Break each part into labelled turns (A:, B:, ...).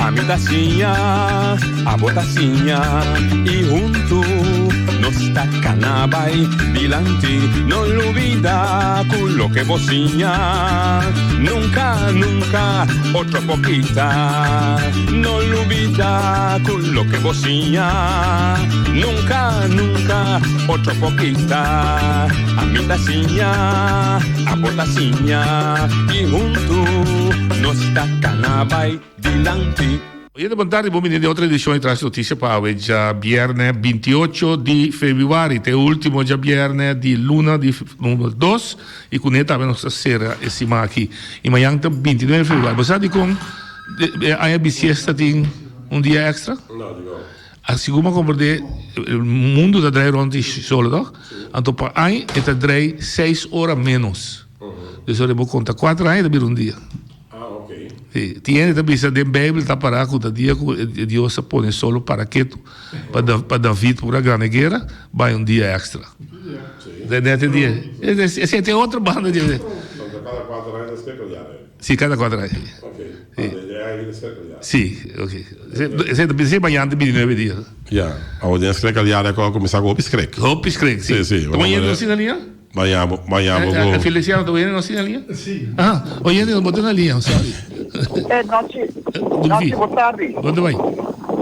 A: Ami ta siña, abo ta siña y huntu nos ta cana bay dilanti. No lubida cu loke bo siña nunca, nunca otro por kita. No lubida cu loke bo siña nunca, nunca otro por kita. Ami ta siña, abo ta siña y huntu nos ta cana bay dilanti.
B: Oyente bon tardi, bon bini den otro edicion di Trash Noticia pa awe djabierne 28 di februari, ta e ultimo djabierne di luna di number dos y cune tambe nos ta cera e siman aki y mañan ta 29 di februari. Bo sa dicon e aña bisiesta tin un dia extra?
C: No, dicon?
B: A Segun bo comprende mundo ta draai rond di solo toch? Anto pa aña e ta draai seis ora menos. Dus ora bo conta cuater aña ta bira un dia.
C: Ah, ok.
B: Sí. Tin hende ta bisa den Bijbel ta para cu ta dia cu Dios a pone solo para ketu pa pa David por a gana e guera, bai un dia extra.
C: Sí.
B: Net e dia. Esei ta e otro banda di.
C: Entonces cada cuater aña ta scirkel ya.
B: Sí, cada cuater aña.
C: Ok.
B: Sí. Sí, ok. Esei ta bisa mañana ta bini nuebe dia.
C: Ya. Awor den scirkel ya a cuminsa cu hopi screk.
B: Hopi screk, sí.
C: Sí, sí.
B: Ta mañana nos tin na liña?
C: Mañana bo, mañana bo go.
B: Feliciano ta oyendo nos tin na liña?
D: Sí.
B: Ah, oyendo bo ta na liña, sorry.
D: Eh, nochi, nochi, bo tardi.
B: Bon ta bai.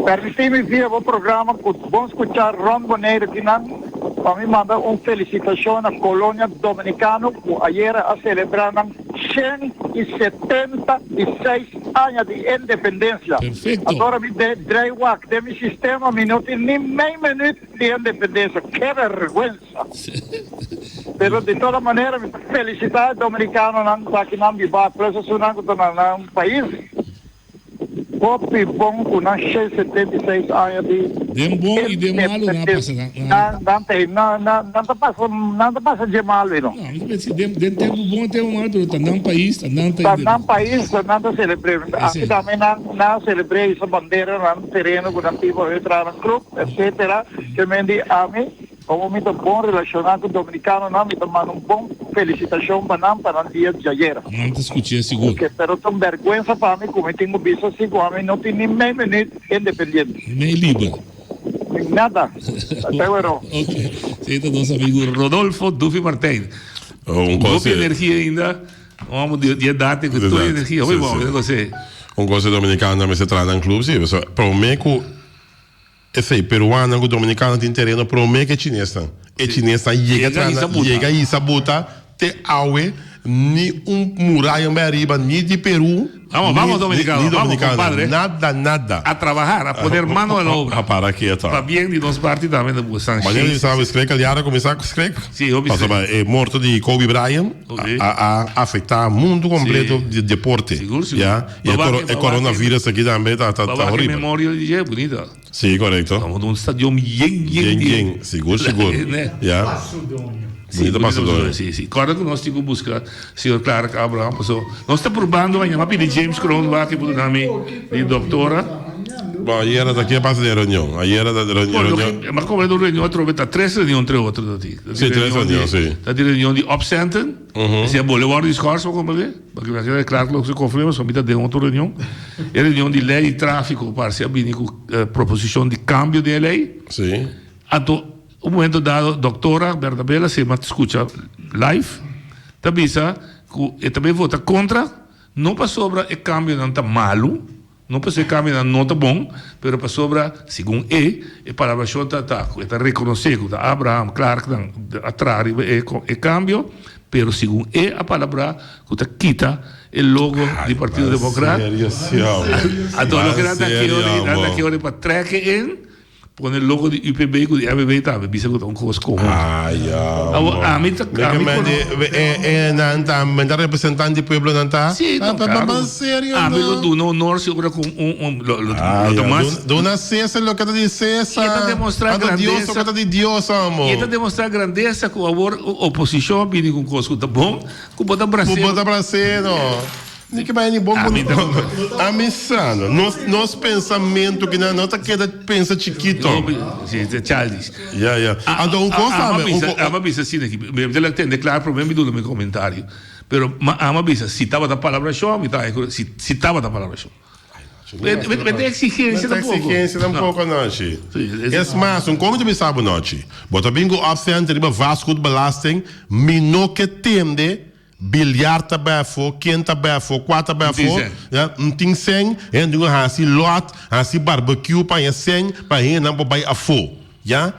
D: Permití mi via bo programa ku Bon Skuchá rònt Boneiru kinan pa mi manda un felisitashon na Kolonia Dominikano ku ayera a selebrá nan 176 aña di independensia.
B: Perfecto.
D: Anto ora mi drei wak den mi sistema mi no tin ni mei minuut di independensia. Ke bergwensa! Pero di toda manera mi ta felicita e Dominicanonan cu ta akinan biba plus esunnan cu ta na nan pais. Hopi bon cu nan 176 aña di
B: Den bon y den malo nan a pasa nan.
D: Nan ta nan nan ta pasa nan ta pasa dje malo y no.
B: No, mi ta pensa den den tempo bon y tempo malo pero ta nan pais ta nan ta
D: Ta nan pais ta nan ta celebre. Aki tambe nan nan a celebre hisa bandera nan tereno cu nan tipo a traha nan club etcetera. Ke men di ami. Como mi ta bon relaciona cu Dominicanonan, mi ta manda un bon felicitacion pa nan pa nan dia djayera.
B: Nan ta scuch'é sigur.
D: Ok, pero ta un berguensa pa mi cu mi tin cu bisa si cu ami no tin ni mei minuut independiente.
B: Ni mei liber.
D: Ni nada. Ta wero.
B: Ok, esey ta nos amigo Rodolfo Dufi Martijn.
C: Un cos.
B: Hopi energia ainda. Un homber di di edad cu tur energia. Hopi bon, mi ta gos'é.
C: Un cos e Dominicanonan mester traha nan club si, pasobra prome cu. Esei, peruanonan ku dominikanonan tin tereno promé ku e chinesnan. E chinesnan yega traha na, yega hisa buta te awe ni un muraya bai ariba ni di Peru
B: Vamos, vamos dominicano,
C: ni
B: vamos
C: dominicano.
B: compadre.
C: Nada, nada.
B: A trabajar, a poner mano a la obra.
C: A para kieto.
B: Pa bien di nos parti tambe ta busca san
C: Mañana di sabe skrek al yara kuminsá ku skrek.
B: Sí, hopi skrek.
C: Pasobra e morto di Kobe Bryant
B: Ok.
C: a a afektá mundu kompleto
B: Sí.
C: di deporte.
B: Sigur, sigur.
C: Ya. Y e coronavirus aki tambe ta ta horrible.
B: Memorial di dje bunita.
C: Si, corecto.
B: Tamo un stadion yen yen
C: yen yen, sigur sigur. Ya. Bunita Paso Doño.
B: Si, si. Corda cu nos tin cu busca señor Clark Abraham paso nos ta probando a yama pidi James Kroon wak e por duna mi di doctora.
C: Bo ayera ta ke pasa den reunion? Ayera ta reunion.
B: Ma como den reunion atrobe ta tres reunion entre otro ta tin.
C: Si, tres reunion, si.
B: Ta tin reunion di opcenten. Esei a bole wòrdu di schors bo komprendé? Pasobra mi a keda klar ku loke se konfirma pasobra mi ta den otro reunion. E reunion di lei di tráfiko parse a bini ku proposishon di kambio den e lei.
C: Sí.
B: Anto un momento dado doktora Bernabela si mi a skucha live ta bisa ku e ta bay vota kontra no pasobra e kambionan ta malu, No pasobra e kambionan no ta bon, pero pasobra, segun e, e palabrashon ta ta ku e ta rekonosé ku ta Abraham Clark nan a traha riba e e kambio, pero segun e a palabrá ku ta kita e logo di Partido Demokrat. Anto loke nan ta kere, nan ta kere pa trèk e in. Pone logo di UPB ku di MB tambe bisa ku ta un kos konhunto.
C: Ay
B: Awor
C: amo.
B: ami ta
C: Mi ke
B: ami
C: men
B: kono
C: di e e nan ta men ta representant di pueblo nan ta.
B: Si no
C: Pa pa
B: klaro.
C: pa serio
B: Ami lo
C: no.
B: duna honor si ora ku un un lo lo lo
C: Ay
B: ta
C: ya
B: mas.
C: duna Cesar loke ta di
B: I e ta
C: Cesar.
B: demostra
C: Anto Dios
B: grandesa.
C: loke ta di Dios amo.
B: I e ta demostra grandesa ku awor oposishon a bini ku un kos ku ta bon ku bo ta
C: Ku
B: bras'é.
C: bo ta bras'é no. Ni ke bai ni bon
B: Ami ta
C: Ami sa no. Nos nos pensamentu kinan no ta keda pensa chikito.
B: Si, si, childish.
C: Ya, ya. Anto un kos
B: Ama
C: tambe, un
B: bisa,
C: ko
B: ama bisa asina aki. Mi ta tende klar prome mi duna mi komentario. Pero mi ama bisa, si tabata palabrashon, mi ta haña ku si si tabata palabrashon. No ta exigencia
C: tampoco. No ta exigencia tampoco, Nochi. Es mas, un con mi ta bisa bo, Nochi. Bo ta bin cu opcenten riba vastgoedbelasting, mi no ke tende biljart ta bai afo, ken ta bai afo, cua ta bai afo. N tin cen, hende tin cu haci lot, haci barbecue pa haña cen, pa hendenan por bai afo. Ya.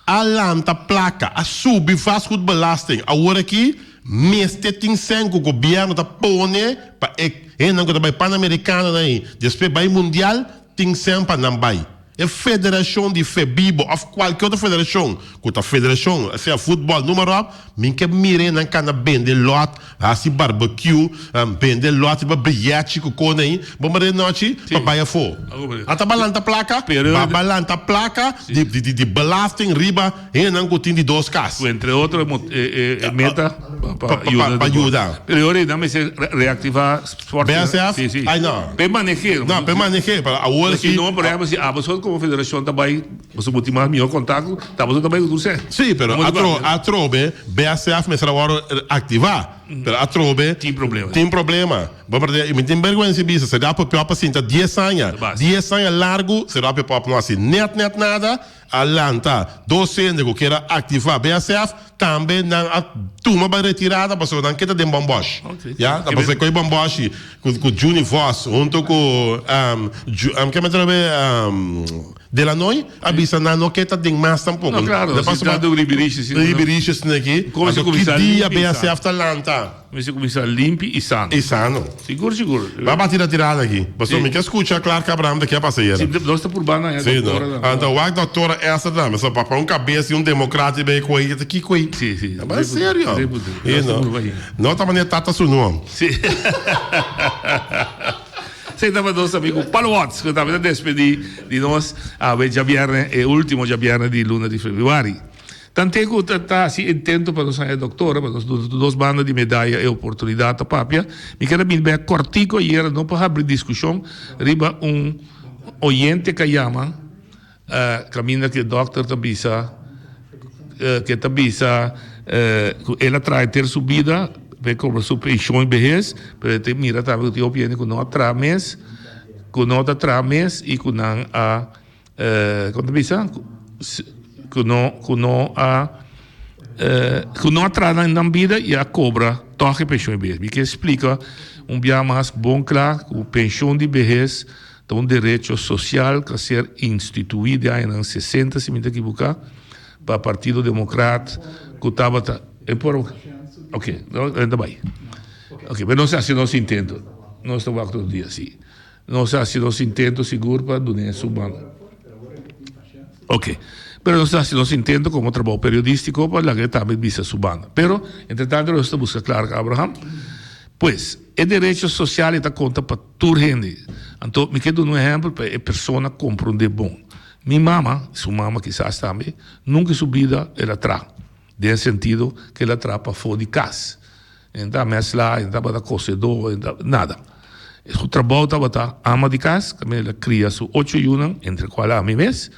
C: A lanta placa, a subi vastgoedbelasting. Awor aki mester tin cen cu gobierno ta pone pa e hendenan cu ta bay Panamericanonan ey, despues bay Mundial, tin cen pa nan bay. E federacion di Febibo of cualkier otro federacion cu ta federacion, sea futbol, noem maar op, mi ke mira nan cana bende lot, haci barbecue, bende lot riba briyechi cu con ey, bo mira e nochi pa bay afo. Ata ba lanta placa, ba ba lanta placa di di di belasting riba hendenan cu tin di dos cas.
B: Cu entre otro e meta pa yuda.
C: Pa yuda.
B: Pero e ora ey nan mester reactiva sport.
C: BSF? Si, si. Ay no.
B: Pa e maneh'é.
C: No, pa e maneh'é. Pero awor
B: aki. Si no, por ehempel, si aboso como federacion ta bay, boso bo tin mas mihor contacto, ta aboso ta bay cu tur sè.
C: Si, pero atrobe BSF mester a wòrdu activa. Pero atrobe.
B: Tin problema.
C: Tin problema. Bo por mi tin bergwensa di bisa, será por pior pa sinta dies aña. Dies aña largu, será por pior no hasi net net nada. A lanta dos hende ku kier a aktivá BSF, tambe nan a tuma bai retirada pasobra nan ke ta den bòmbòsh. Ya, ta pasobra ku e bòmbòshi ku Juni Vos hunto ku ke mi ta nobe Delanoy a bisa nan no ke ta den mas tampoko.
B: No, klaro, si ta ribirishi
C: si. Ribirishi esaki. Anto ki dia BSF ta lanta?
B: Mester cuminsa limpi y sano.
C: Y sano.
B: Sigur, sigur.
C: Ba bati na tirada aki. Pasobra mi ke scucha Clark Abraham ta ke a pasa ayera.
B: Si, nos ta purba na e doctora
C: tambe. Anto wak doctora Esther tambe. So pa un cabes di un democrat riba e coy ta kico ey?
B: Si, si.
C: Ta bay serio.
B: Nos ta purba ahi.
C: No ta manera tata su nom.
B: Si. Esey tabata nos amigo Palo Watts cu tambe ta despedi di nos awe djabierne, e ultimo djabierne di luna di februari. Tante ku ta ta hasi intento pa nos haña doktor, pa nos duna tur dos banda di medaya e oportunidat ta papia. Mi ker a bini bek kòrtiku ayera no pa habri diskushon riba un oyente ka yama kaminda ku e dòkter ta bisa ke ta bisa ku el a traha henter su bida pa e kobra su penshon i behes, pero e ta mira tambe ku tin hopi hende ku no a traha mes, ku no ta traha mes i ku nan a. Kon ta bisa? Ku no ku no a ku no a traha nan nan bida i a kobra tòg e penshon di behes. Mi ke splika un bia mas bon kla ku penshon di behes ta un derecho sosial ku a ser instituí den añanan sesenta si mi ta ekibuká pa Partido Demokrat ku tabata e por oke no ta bai oke pero nos a hasi nos intento nos ta wak tur dia si. Nos a hasi nos intento sigur pa dun'é su banda. Ok. Pero nos a hasi nos intento komo trabou periodístiko pa laga e tambe bisa su banda. Pero, entre tanto nos ta buska Clark Abraham. Pues, e derecho sosial e ta konta pa tur hende. Anto, mi ke duna un ehèmpel pa e persona komprondé bon. Mi mama, su mama kisas tambe, nunka en su bida el a traha. Den e sentido ku el a traha pafó di kas. E no ta mèslá, e no tabata kosedó, e no tabata nada. Su trabou tabata ama di kas, kaminda el a kria su ocho yunan, entre kual ami mes,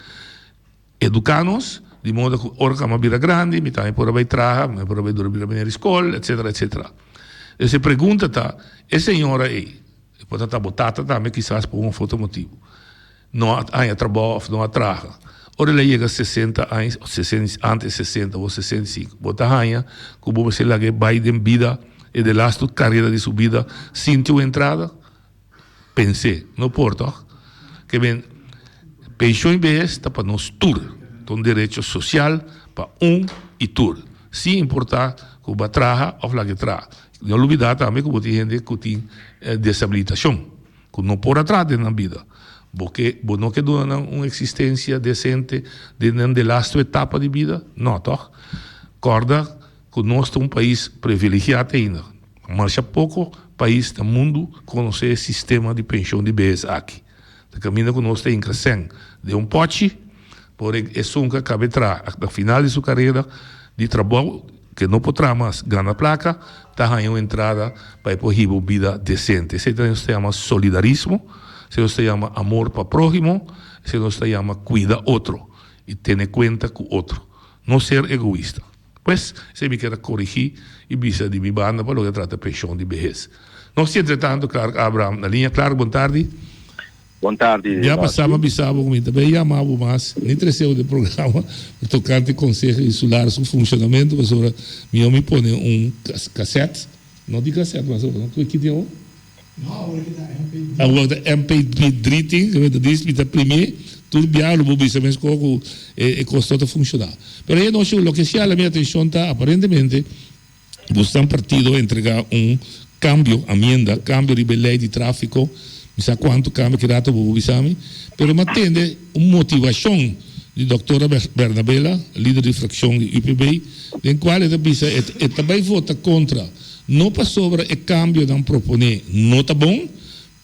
B: eduká nos, di modo ku ora ku ami a bira grandi, mi tambe por a bai traha, mi por a bai dura bira meneer di skol, etsetera, etsetera. Entonces e pregunta ta, e señora ei, e por ta ta bo tata tambe kisas pa un of otro motibu, no a haña trabou of no a traha. Ora el a yega sesenta aña, antes sesenta o 65, bo ta haña ku bo mester laga e bai den bida, e delastu karera di su bida, sinti un entrada? Pens'é, no por tòg? Ke men, penshon i behes ta pa nos tur, ta un derecho sosial pa un i tur, sin importá ku bo a traha òf laga e traha. No lubidá tambe ku bo tin hende ku tin desabilitashon. Ku no por a traha den nan bida. Bo ke, bo no ke duna nan un eksistensia desente den nan delastu etapa di bida? No, tòg? Kòrda ku nos ta un pais privilegiá te ainda. Masha poko pais na mundu konosé e sistema di penshon di behes aki. Ta kaminda ku nos ta hinka sèn den un pòchi. Por e esun ku a kaba e traha na final di su karera di trabou, ke no por traha mas, gana plaka, ta haña un entrada pa e por hiba un bida desente. Esei ta nos ta yama solidarismo, esei nos ta yama amor pa próhimo, esei nos ta yama kuida otro i tene kuenta ku otro. No ser egoista. Pues, esei mi kier a korigí i bisa di mi banda pa loke ta trata penshon di behes. Nos tin entretanto Clark Abraham na liña. Clark, bon tardi.
E: Bon tardi,
B: Ya pasá mi a bisa bo ku mi ta bai yama bo mas, ni trese bo den programa tokante Konseho Insular su funshonamentu, pasobra mi a mi pone un kasèt, no di kasèt mas awor, no? Ki tin awor?
F: No, awor ki ta MP3.
B: Awor ta MP3 tin, mi ta dis, mi ta primié, tur biaha lo bo bisa meskos ku e kos no ta funshoná. Pero e anochi loke si hala mi atenshon ta aparentemente Busnan partido a entrega un cambio, amienda, cambio riba e ley di trafico, mi sa cuanto cambio ki rato bo por bisa mi, pero mi a tende un motivacion di Doctora Bernabela, lider di fraccion di UPB, den cual e ta bisa e ta bay vota contra, no pasobra e cambionan propone no ta bon,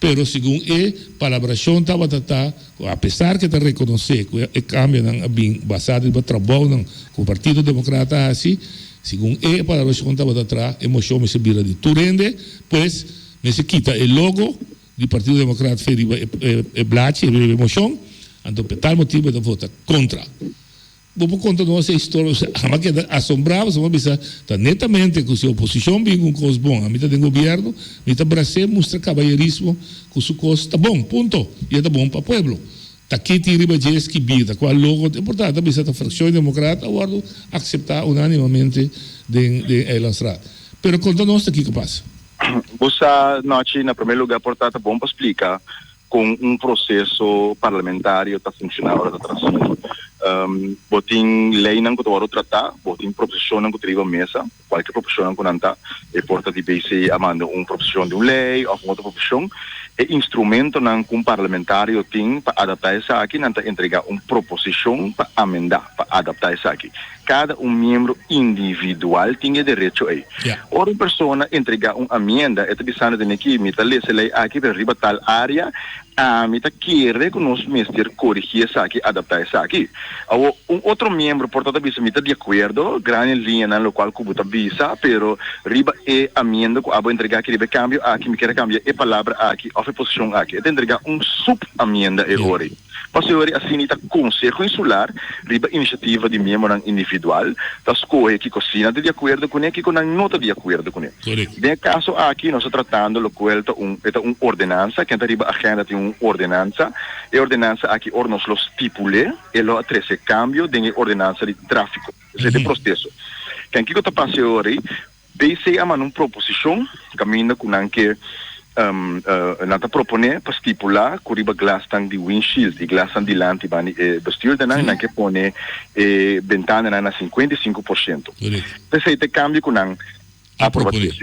B: Pero segun e palabrashon tabata ta ku apesar ku e ta rekonosé ku e kambionan a bin basá riba trabounan ku Partido Demokrat a hasi, segun e palabrashon tabata tra e moshon mester bira di tur hende, pues mester kita e logo di Partido Demokrat fe riba e blachi, riba e moshon, anto pa tal motibu e ta vota kontra. Bo por konta nos e historia? Ami a keda asombrá pasobra mi a bisa ta netamente ku si oposishon bin ku un kos bon, ami ta den gobièrnu, mi ta bras'é mustra kabayerismo ku su kos ta bon, punto, i e ta bon pa pueblo. Ta ki tin riba dje skibí, ta kua logo, ta importante, ta bisa ta Frakshon Demokrat a wòrdu akseptá unánimamente den den Eilandsraad. Pero konta nos ta kiko pasa.
E: Bo sa, Nochi, na promé lugá por ta ta bon pa splika Kon un proseso parlamentario ta funshoná ora ta trasí? Bo tin leinan ku ta wòrdu tratá, bo tin proposishonnan ku ta riba mesa, kualke proposishonnan ku nan ta, e por ta di BC a manda un proposishon di un lei òf un otro proposishon. E instrumentonan ku un parlamentario tin pa adaptá esaki, nan ta entregá un proposishon pa amendá, pa adaptá esaki. Kada un miembro individual tin e derecho ei. Ora un persona entregá un amienda, e ta bisando den aki, Mi ta lesa e lei aki, pero riba tal área, ami ta kere ku nos mester korigí esaki, adaptá esaki. Awor, un otro miembro por ta ta bisa, Mi ta di akuerdo, gran e liñanan lokual ku bo ta bisa, pero riba e amienda ku abo entregá aki, riba e kambio aki, mi kier a kambia e palabra aki òf e posishon aki. E ta entregá un sup-amienda e ora ei. Pasobra asina ta Konseho Insular riba inisiativa di miembronan individual ta skohe kiko si nan ta di akuerdo kuné, kiko nan no ta di akuerdo kuné. Den e kaso aki nos ta tratando lokual ta un e ta un ordenansa, ken ta riba agenda tin un ordenansa. E ordenansa aki ora nos lo stipul'é e lo a trese kambio den e ordenansa di tráfiko. Esei ta e proseso. Ken kiko ta pasa e ora ei? BC a manda un proposishon kaminda ku nan ke nan ta proponé pa stipulá ku riba glasnan di windshield i glasnan dilanti banda di e bestuurdernan nan ke pone e bentananan na 55%. P'esei ta e kambio ku nan a proponé.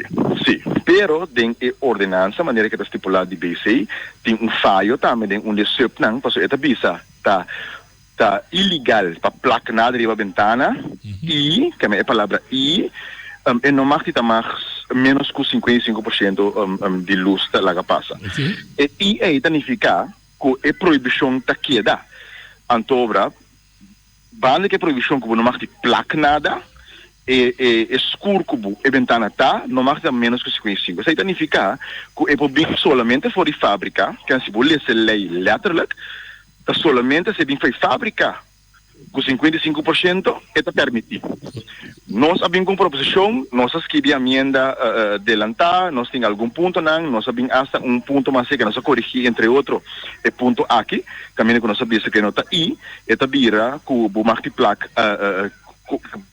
E: Sí, pero den e ordenansa manera ke ta stipulá di BC tin un fayo tambe den un di e subnan pasobra e ta bisa ta Ta ilegal pa plak nada riba bentana i, keme e palabra i, e no mag di ta mas menos ku 55% di lus ta laga pasa. E i ei ta nifiká ku e prohibishon ta keda. Antobra, banda ku e prohibishon ku bo no mag di plak nada, e e skur ku bo e bentana ta no mag di ta menos ku 55. Esei ta nifiká ku e por bin solamente for di fábrika, ken si bo lesa e lei letterlijk, Ta solamente si e bin fai fabrica cu 55% e ta permiti. Nos a bin cu un proposicion, nos a skibi amienda delanta, nos tin algun puntonan, nos a bin hasta un punto mas seca, nos a corigi entre otro e punto aki, caminda cu nos a bisa cu e no ta i, e ta bira cu bo mag di plak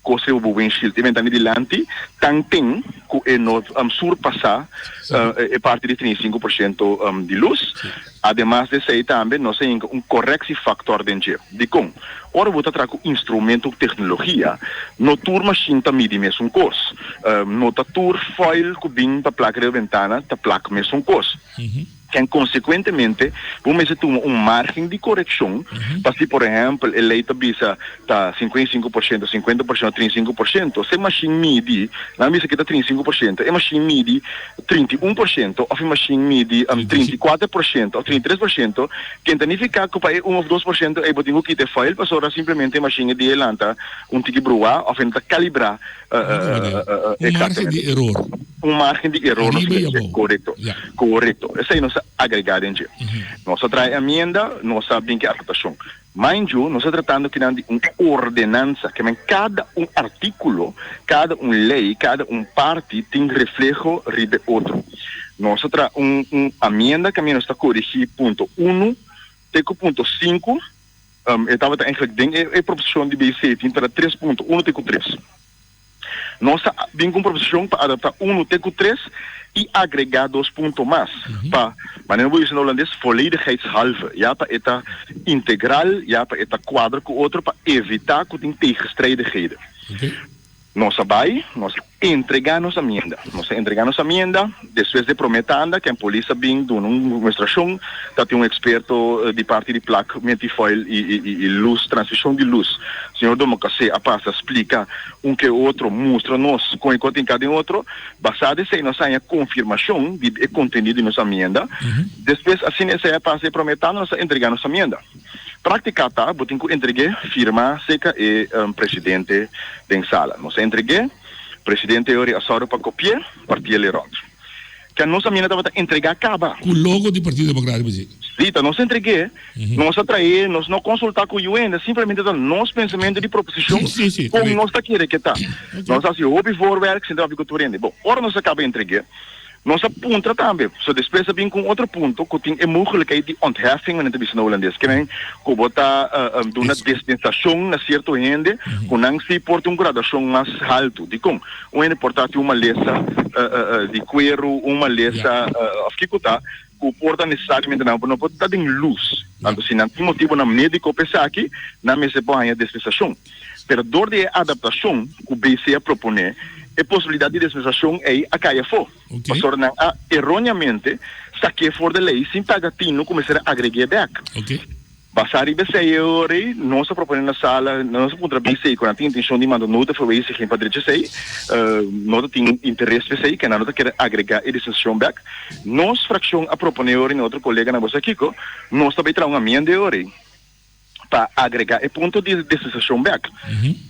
E: Cos riba bo windshield e bentana dilanti tan ten cu e no surpasa e parti di 35% di luz. Ademas di esey tambe nos a hinca un correctiefactor den dje. Dicon? Ora bo ta traha cu instrumento cu tecnologia, no tur machine ta midi mesun cos. No ta tur foil cu bin pa plak riba bentana ta plak mesun cos. Ken konsekuentemente bo mester tuma un margen di korekshon pa si por ehèmpel e lei ta bisa ta 55%, 50%, 35%, si e mashin midi, nan bisa ke ta 35%, e mashin midi 31% òf e mashin midi 34% òf 33%, ken ta nifiká ku pa e un òf dos por shento ei bo tin ku kita e foil pasobra simplemente e mashin e di e lanta un tiki bruá òf e no ta kalibrá.
B: Un margen di eror.
E: Un margen di eror. Ariba y abou. Korekto. Korekto. Esei nos a agregá den dje. Nos a trae amienda, nos a bin ku e adaptashon. Mind you, nos ta tratando kinan di un ordenansa, ke men kada un artíkulo, kada un lei, kada un parti tin refleho riba e otro. Nos ta traha un un amienda kaminda nos ta korigí punto unu te ku punto sinku, e tabata eigenlijk den e e proposishon di BC tin para tres punto, unu te ku tres. Nos ta bin ku un proposishon pa adaptá unu te ku tres i agregá dos punto mas pa, manera bo bisa na hulandes, volledigheidshalve, ya pa e ta integral, ya pa e ta kuadra ku otro pa evitá ku tin tegenstrijdigheden. Nos a bai, nos a entregá nos amienda. Nos a entregá nos amienda, despues di e promé tanda, ken polis a bin duna un muestrashon, ta tin un eksperto di parti di plak mentifoil i lus, transmishon di lus. Señor Domocasé a pasa splika un ke otro, mustra nos kon e kos tin ka den otro. Basá di esei nos a haña konfirmashon di e kontenido di nos amienda. Despues asina esei a pasa e promé tanda nos a entregá nos amienda. Práktika ta bo tin ku entreg'é firmá seka e presidente den sala. Nos a entreg'é, presidente Eori a sòru pa kopi'é, parti'é lerònt. Ke nos amienda tabata entregá kaba.
B: Ku logo di Partido Democrático si.
E: Sí, ta nos entreg'é, nos a traé, nos no konsultá ku UN, simplemente ta nos pensamentu di proposishon kon nos ta kere ke ta. Nos a hasi hopi voorwerk sinta papia ku tur hende. Bon, ora nos a kaba entreg'é, Nos a puntra tambe, so despues a bin ku un otro punto ku tin e mogelijkheid di ontheffing, men ta bisa na hulandes, ke men ku bo ta duna dispensashon na sierto hende ku nan si por tin un graduashon mas haltu. Dikon? Un hende por ta tin un malesa di kueru, un malesa òf kiko ta, ku por ta nesesariamente nan no por ta den lus. Anto si nan tin motibunan médiko pa esaki, nan mester por haña dispensashon. Pero dor di e adaptashon ku BC a proponé, e posibilidat di dispensashon ei a kai afó. Pasobra nan a eróneamente sak'é for di lei sin paga tinu ku mester a agreg'é bèk. Basá riba esei e ora ei, nos a proponé na sala, nos a puntra BC ku nan tin intenshon di manda nota verwijziging pa drecha esei. No ta tin interes pa esei, ke nan no ta kere agregá e dispensashon bèk. Nos frakshon a proponé e ora ei na otro koleganan, bo sa kiko? Nos ta bai traha un amienda e ora ei. pa agrega e punto di dispensashon bek.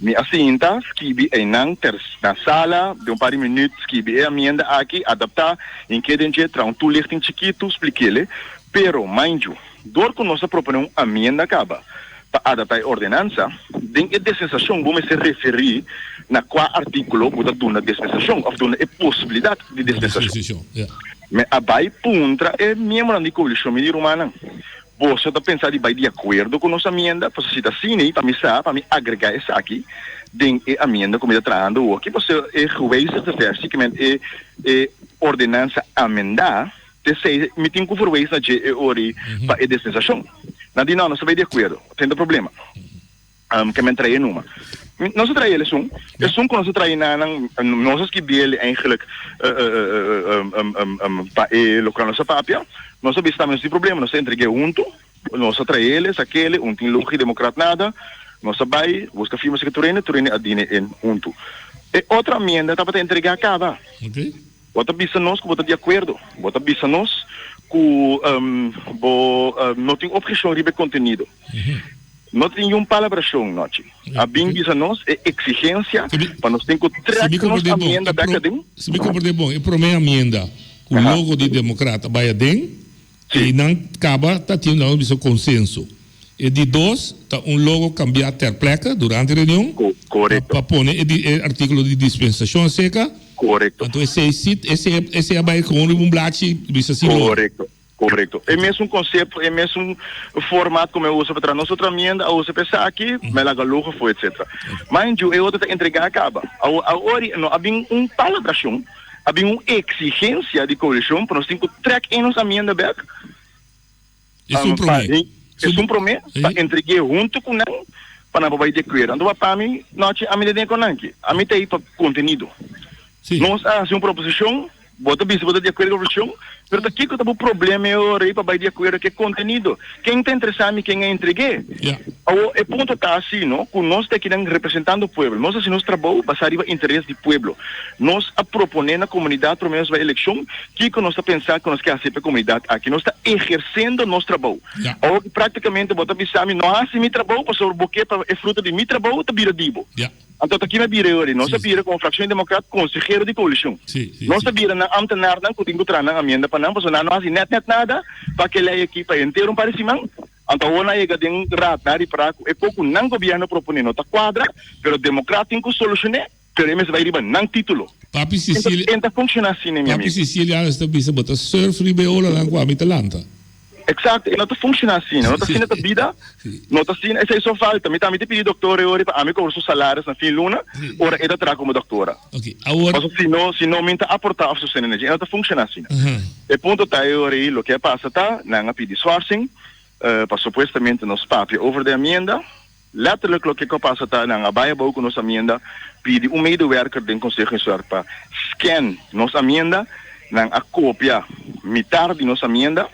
E: Mi a sinta skibi einan ter na sala den un par di minuut skibi e amienda aki, adapta, hink'é den dje, traha un toelichting chikitu, splik'ele. Pero, mind you, dor ku nos a propone un amienda kaba pa adapta e ordenansa, den e dispensashon bo mester referí na kua artíkulo bo ta duna dispensashon òf duna e posibilidat di dispensashon. Mi a bai puntra e miembronan di koalishon, mi di rumannan, Boso ta pensa di bai di akuerdo ku nos amienda? Pasobra si ta asina, pa mi sa, pa mi agregá esaki den e amienda ku mi ta trahando awoki, pasobra e gewijzigde versie, ke men e e ordenansa amendá, t'esei mi tin ku verwees na dje e ori pa e dispensashon. Nan di, No, nos ta bai di akuerdo, sin ta problema. Ke men trae numa. Nos a trae el esun. Esun ku nos a trae na nan, nos a skibi el eigenlijk pa e lokual nos a papia. Nos a bisa tambe nos tin problema, nos a entreg'é huntu. Nos a trae el, sak'el, un tin logi demokrat nada. Nos a bai buska firma seke tur hende, tur hende a dine en huntu. E otro amienda tabata entregá kaba. Bo ta bisa nos ku bo ta di akuerdo. Bo ta bisa nos ku bo no tin objeshon riba e kontenido. No tin niun palabrashon, Nochi. A bin bisa nos e eksigensia pa nos tin ku trèk nos amienda bèk aden.
B: Si mi komprendé bon, e promé amienda ku logo di Demokrat a bai aden, i nan kaba ta tin laga nos bisa konsenso. E di dos ta un logo kambiá ter plekke durante reunion pa pone e artíkulo di dispensashon aserka. Anto esei si esei a bai gewoon riba un blachi bisa si logo.
E: Korekto. E mesun konsepto, e mesun format ku mi a usa pa traha nos otro amienda a usa pa esaki, mi a laga logo afó etsetera. Mind you, e otro ta entregá kaba. Awor, awor no a bin un palabrashon, a bin un eksigensia di koalishon pa nos tin ku trèk e nos amienda bèk.
B: Esun promé.
E: Esun promé, pa entreg'é huntu ku nan pa nan por bai di akuerdo. Anto pa mi, nochi ami ta den ku nan aki. Ami ta ei pa kontenido. Nos a hasi un proposishon. Bo ta bisa bo ta di akuerdo ku e proposishon, pero ta kiko ta bo problema e ora ei pa bai di akuerdo ku e kontenido? Ken ta interesá mi ken a entreg'é? Awor, e punto ta asi, no, ku nos ta akinan representando pueblo. Nos a hasi nos trabou basá riba interes di pueblo. Nos a proponé na komunidat promé nos bai elekshon kiko nos ta pensa ku nos ke hasi pa e komunidat aki. Nos ta ehersendo nos trabou. Awor praktikamente bo ta bisa mi no hasi mi trabou pasobra bo ke pa e fruta di mi trabou ta bira di bo. Anto ta kina bira e ora? Nos a bira komo Frakshon Demokrat konsehero di koalishon. Nos a bira nan amtenarnan ku tin ku traha nan amienda pa nan pasobra nan no hasi nèt nèt nada pa ke lei aki pa henter un par di siman. Anto awor nan a yega den raad nan a ripara ku e kos ku nan gobièrnu a proponé no ta kuadra, pero demokrat tin ku solushoné, pero e mester bai riba nan título.
B: Papi Cecilia.
E: E ta funshoná asina, mi
B: Papi
E: amigu.
B: Cecilia Alves ta bisa bo ta surf riba e olanan ku ami ta lanta.
E: Exacto, e no ta funciona asina, no ta asina ta bida, no ta asina, esei so falta. Mi tambe ta pidi doctor e ora pa ami cobra su salaris na fin luna, ora e ta traha como doctora.
B: Ok, awor.
E: Pasobra si no, si no mi ta aporta of sostene na dje, e no ta funciona asina. E punto ta e ora ei, loke a pasa ta, nan a pidi schorsing, pa supuestamente nos papia over de amienda. Letterlijk loke ku a pasa ta nan a bai abou ku nos amienda, pidi un medewerker den Konseho Insular pa scan nos amienda, nan a kopia mitar di nos amienda,